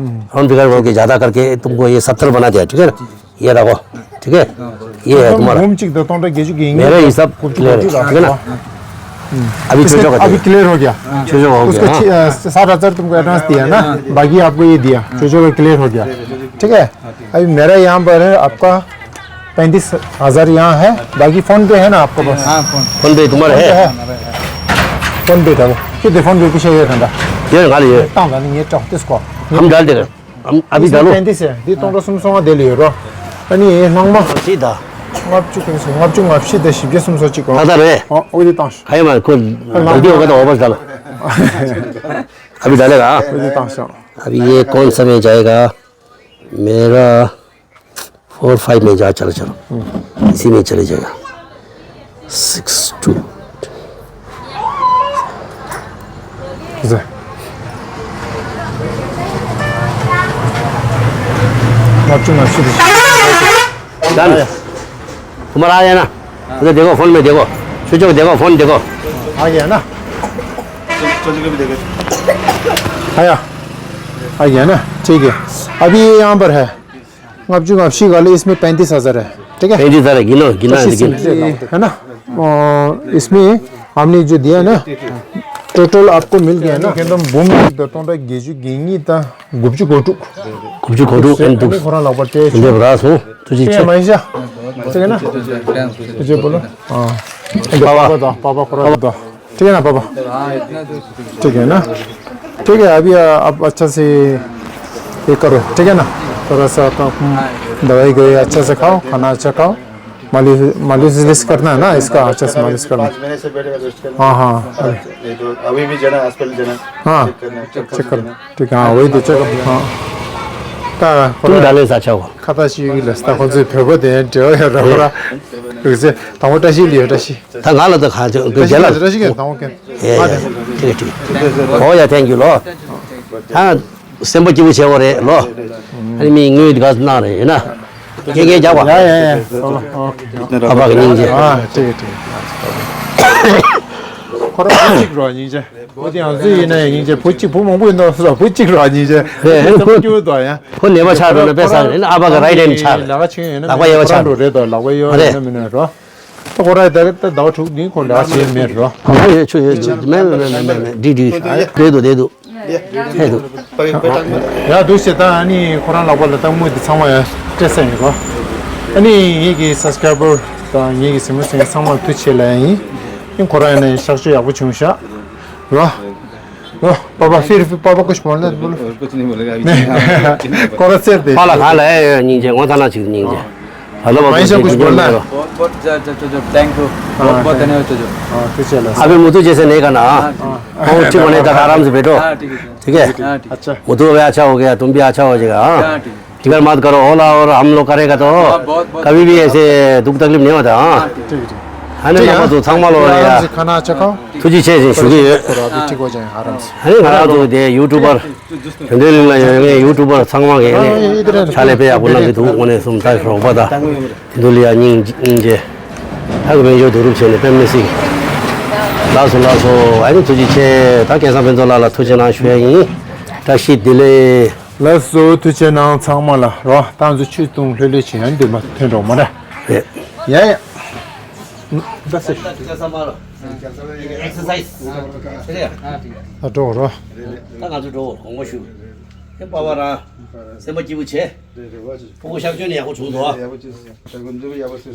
राउंड फिगर बोल के ज़्यादा करके तुमको ये सत्तर बना दिया, ठीक है ना? ये रखो, ठीक है? ये है तुम्हारा। बुम चिक दो तोंडा गेजु गेंगे। मेरा हिसाब क्लियर है, ठीक है ना? अभी छोटा कर अभी दिया। क्लियर हो गया। छोटा हो उसको गया, हाँ। साठ हजार तुमको एडवांस दिया ना, बाकी आपको ये दिया, छोटा का क्लियर हो गया। ठीक है, अभी मेरा यहाँ पर है आपका पैंतीस हजार यहाँ है, बाकी फोन पे है ना आपके पास? हाँ, फोन। फोन पे तुम्हारा है? फोन पे डालो। कितने फोन पे पीछे ये ठंडा? ये निकाल, ये। हम डाल देगा। हम अभी डालो। पैंतीस है। दी तोंडो सुम सोंगा दे लियो रो। अनि ये नंगमा। सीधा। ལྔ་བཅུ་ང་བཞི་དང་བཞི་བརྒྱ་སུམ་ཅུ་སོ་གཅིག་གོ། ད་ད་རེད། ཨོ་ཨོ་དེ་བཏང་ཤོག་ཁ་ཡ་མ་ཁོ་ལག་དེ་འོག་ད་འོག་པ་ཟ་ལ། अभी डालेगा। ཨོ་དེ་བཏང་ཤོག अभी ये कौन सा में जाएगा? मेरा फोर फाइव में जा, चलो, चलो। इसी में चले जाएगा। Six two. डन। तुम्हारा आ गया ना? उधर देखो, फोन में देखो। स्विच ऑफ देखो, फोन देखो। आ गया ना? आया। आ गया ना? ठीक है। अभी ये यहाँ पर है। ལྔ་བཅུ་ང་བཞི་ག་ལ། इसमें पैंतीस हजार है। ठीक है? पैंतीस हजार है, गिनो, गिना है, लेकिन। है ना? अ, इसमें हमने जो दिया ना, टोटल आपको मिल गया ना? एकदम बुम दो तोंडा गेजु गेंगी ता गुप्चु गोटु। गुप्चु गोटु, एंड दुख। खोरा लापर ते। तुझे बता सो, तुझे ठीक है, माइशा। ठीक है ना? तुझे बोलो। हाँ। पापा। पापा तो, पापा खोरा तो। ठीक है ना पापा? ठीक है ना? ठीक है, अभी आ, आप अच्छा से ये करो, ठीक है ना? थोड़ा सा तो, हम्म, दवाई गोली अच्छा से खाओ, खाना अच्छा खाओ। मालिश, मालिश विलिश करना है ना इसका, अच्छा से मालिश करना। पाँच महीने से बेड में रेस्ट करना। हाँ, हाँ, अभी। नहीं तो अभी भी जाना, हॉस्पिटल जाना, हाँ, चेक करना, चेक करना। ठीक है, हाँ, वही तो चेक, हाँ। ད་ཁོ་ཏུང་ད་ལེ་ས་ཆའོ། ཁ་ཏ་ཤི་ཡི་ལ་ས་ཁོ་ཚོའི་བོད་པ་དེ་འབྲེལ་བ་ཡོད་ར་ཁོ་ར། ཡོད་ཚེ་དང་པོ་བཀྲ་ཤིས་ལ་ཡོད་བཀྲ་ཤིས། ད་ང་ལ་ད་ག་ཚོད་རྒན་ལ། བཀྲ་ཤིས་ཀྱི་དང་པོ་མཁན། ཨེ་ཡ་ཡ། ཁྱེད་ཀྱིས་ཁྲིད། ཨོ་ཡ། ཐེང་ཀྱུ་ལོ། ད་སེམས་པ་སྐྱིད་པོ་བྱེད་དགོས་རེད་ལོ། ཨ་ནི་མི་དངུལ་དེ་ག་ཚོད་གནང་རེད་ཡིན་ན། ཁྱེད་ཀྱིས་རྒྱག་པ། ཡ་ཡ་ཡ། ཨ་ཕ་གི་སྙིང་རྗེ། ཨ་ཁྲིད་ཁྲིད། ཁོ་རང་གཅིག་རོ་སྙིང་རྗེ། བུ་དེ་ཡང་སུ་ཡིན་ན་ཡང་སྙིང་རྗེ། བུ་གཅིག་བུ་མང་པོ་ཡིན་ན་སུ་ལ་བུ་གཅིག་རོ་སྙིང་རྗེ། རེད། ཨེ་ཁོ་སྐྱོ་དོ་ཡ། ཁོ་ནད་པ་ཆགས་འགྲོ་ན་དཔེ་བསགས་རེད། ཨ་ཕ་གི་རའིཊ་ཧེན་ཆགས་རེད། ལག་པ་ཆེ་ཡོད་ན་ལག་པ་གཡས་པ་ཆགས་རེད། རེད་དོ། ལག་པ་གཡས་པ་ཡོད་ན་མིན་ན་རོ། ད་ཁོ་ར་ད་ད་ཟླ་བ་དྲུག་ནི་ཁོ་ལག་ཆེ་མེད་རོ། ཁོ་ཡོད་ཆུ་ཡོད་ཆུ། མེད་མེད་མེད་མེད་མེད། འགྲིག་འགྲིག་རེད་དོ་རེད་དོ། ཡ་དུ་ཟེར་ད་ཨ་ནི་ཁོ་རང་ལག་པ་ལ་ད་དངུལ་དེ་ཚང་མ་ཡ་སྤྲད་ས་ཡིན་རོ། ཨ་ནི་ངེད་ཀྱི་སབ་སི་ཀ་རའི་བར་དང་ངེད་ཀྱི་གཟིགས་མོ་གཟིགས་མཁན་ཚང་མ་ལ་ཐུགས་རྗེ་ཆེ་ལབ་ཡ་ཡིན། ཨ་ནི་ཁོ་རང་ཡིན་ན་ཡང་གཤག་བཅོས་ཡག་པོ་བྱུང་ཤག་རོ། लो पापा, फिर फिर पापा कुछ बोलना है तो बोलो। कुछ नहीं बोलेगा अभी। कोरा से दे। पाला खा ले। ཉིན་རྒྱུན་ངོ་ཚ་ན་ཅིག་ཉིན་རྒྱུན། ད་ལོ་མ་ཡིན་ཤག་कुछ बोलना है। बहुत बहुत जय जय जय जय, thank you। बहुत बहुत धन्यवाद जय जय। हाँ, कुछ है ना। अभी मुतु जैसे नहीं करना, हाँ। हाँ, ठीक है। वो ठीक होने तक आराम से बैठो। हाँ, ठीक है। ठीक है। हाँ, ठीक है। अच्छा। मुतु अभी अच्छा हो गया, तुम भी अच्छा हो जाएगा, हाँ। हाँ, ठीक है। फिक्र मत करो, ओला और हम लोग करेगा तो हाँ, बहुत, बहुत कभी भी ऐसे दुख तकलीफ नहीं होता, हाँ। हाँ, ठीक है। है ना, ठीक है। पापा तो थांगमालो आराम से खाना अच्छा खाओ। तुझी छे से शुरू है। करो, अभी ठीक हो जाए आराम से। है ना, हाँ, तो दे यूट्यूबर। ཡོན་ཏན་གླིང་ལ་ཡོད་ངའི་ཡུ་ཊུབ་པར་ཚང་མ་གིས་ཨ་ནི་ཕྱག་ལས་དཔེ་ཡག་པོ་གནང་གི་འདུག་དངོས་གནས་སུ་ད་རོགས་པ་དང་དེ་ཚོ་ལ་ཡང་སྙིང་སྙིང་རྗེ། ད་གི་དཔལ་འབྱོར་བསྡུ་རུབ་བྱས་ནས་དཔེ་མི་སྲིད། ལགས་སོ་ལགས་སོ། ཨ་ནི་ཐུགས་རྗེ་ཆེ། ད་སྐལ་བཟང་ཕུན་ཚོགས་ལགས་ལ་ཐུགས་རྗེ་གནང་ཞུ་ཡ་ཡིན། བཀྲ་ཤིས་བདེ་ལེགས། ལགས་སོ། ཐུགས་རྗེ་གནང་ཚང་མ་ལ། རོ། ད་ང་ཚོ་ཆུ་བཏུང་ལྷོད་ལྷོད་བྱེད་ཡ་འདི་མ་ཐོན་འགྲོ་མ་རེད། ཡ་ཡ། ལགས་སོ། ད་འགྲོ་རོ། ད་ང་ཚོ་འགྲོ་དགོངས་པ་ཞུ། ཁྱེད་པ་བ་རང་སེམས་པ་སྐྱིད་པོ་བྱེད། ཕྲུ་གུ་གཤག་བཅོས་ནས་ཡག་པོ་བྱུང་འདུག་ཨ།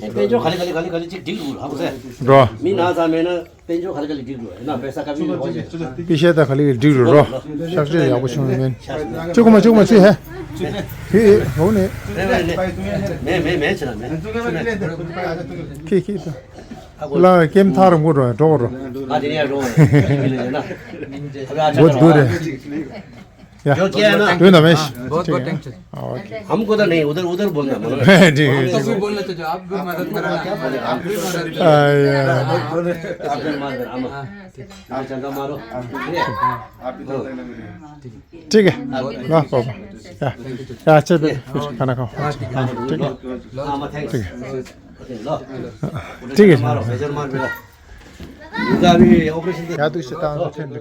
དཔལ་འབྱོར་ག་ལེ་ག་ལེ་ག་ལེ་ག་ལེ་ཅིག་འགྲིག་འདུག་ཧ་གོ་སོང་། རོ། མི་ན་ཚ་མེད་ན། དཔལ་འབྱོར་ག་ལེ་ག་ལེ་འགྲིག་འགྲོ། ཡིན་ན་པེ་ས་ཀ་མི་ཡོད་ཅེ། པི་ཤེ་ད་ག་ལེ་ག་ལེ་འགྲིག་འགྲོ་རོ། གཤག་བཅོས་ཡག་པོ་བྱུང་མིན། བཅུ་གོ་མ་བཅུ་གོ་མ་བཅུ་ཧེ། ཧེ་ཧེ་ཧོ་ནི། མེ་མེ་མེ་ཆེ་ན་མེ། ཁི་ཁི་ད། ལ་ཀེམ་ཐར་མགོ་རོ་འགྲོ་རོ། ཨ་དེ་ནས་རོ། མགོ་འདུག་རེད། ཡ། ཡོད་ཀྱི་ཡ་ན། དོན་དང་མེད། बहुत बहुत थैंक यू। हाँ, ओके। हमको तो नहीं, उधर, उधर बोलना है, बोलो। ठीक है, ठीक है। तभी बोलना चाहिए, आप भी मदद करो ना। आप भी मदद करो। हाँ, या। आप भी मदद करो, हम। हाँ, ठीक। आप चंदा मारो। ठीक है। वाह, वाह, वाह। या। या, अच्छा, फिर, फिर खाना खाओ। हाँ, ठीक है। हाँ, ठीक है। ठीक है। ठीक है। मारो, बेजर मार मेरा। इनका अभी ऑपरेशन। या, तो इसे टांग को छेड़ दे।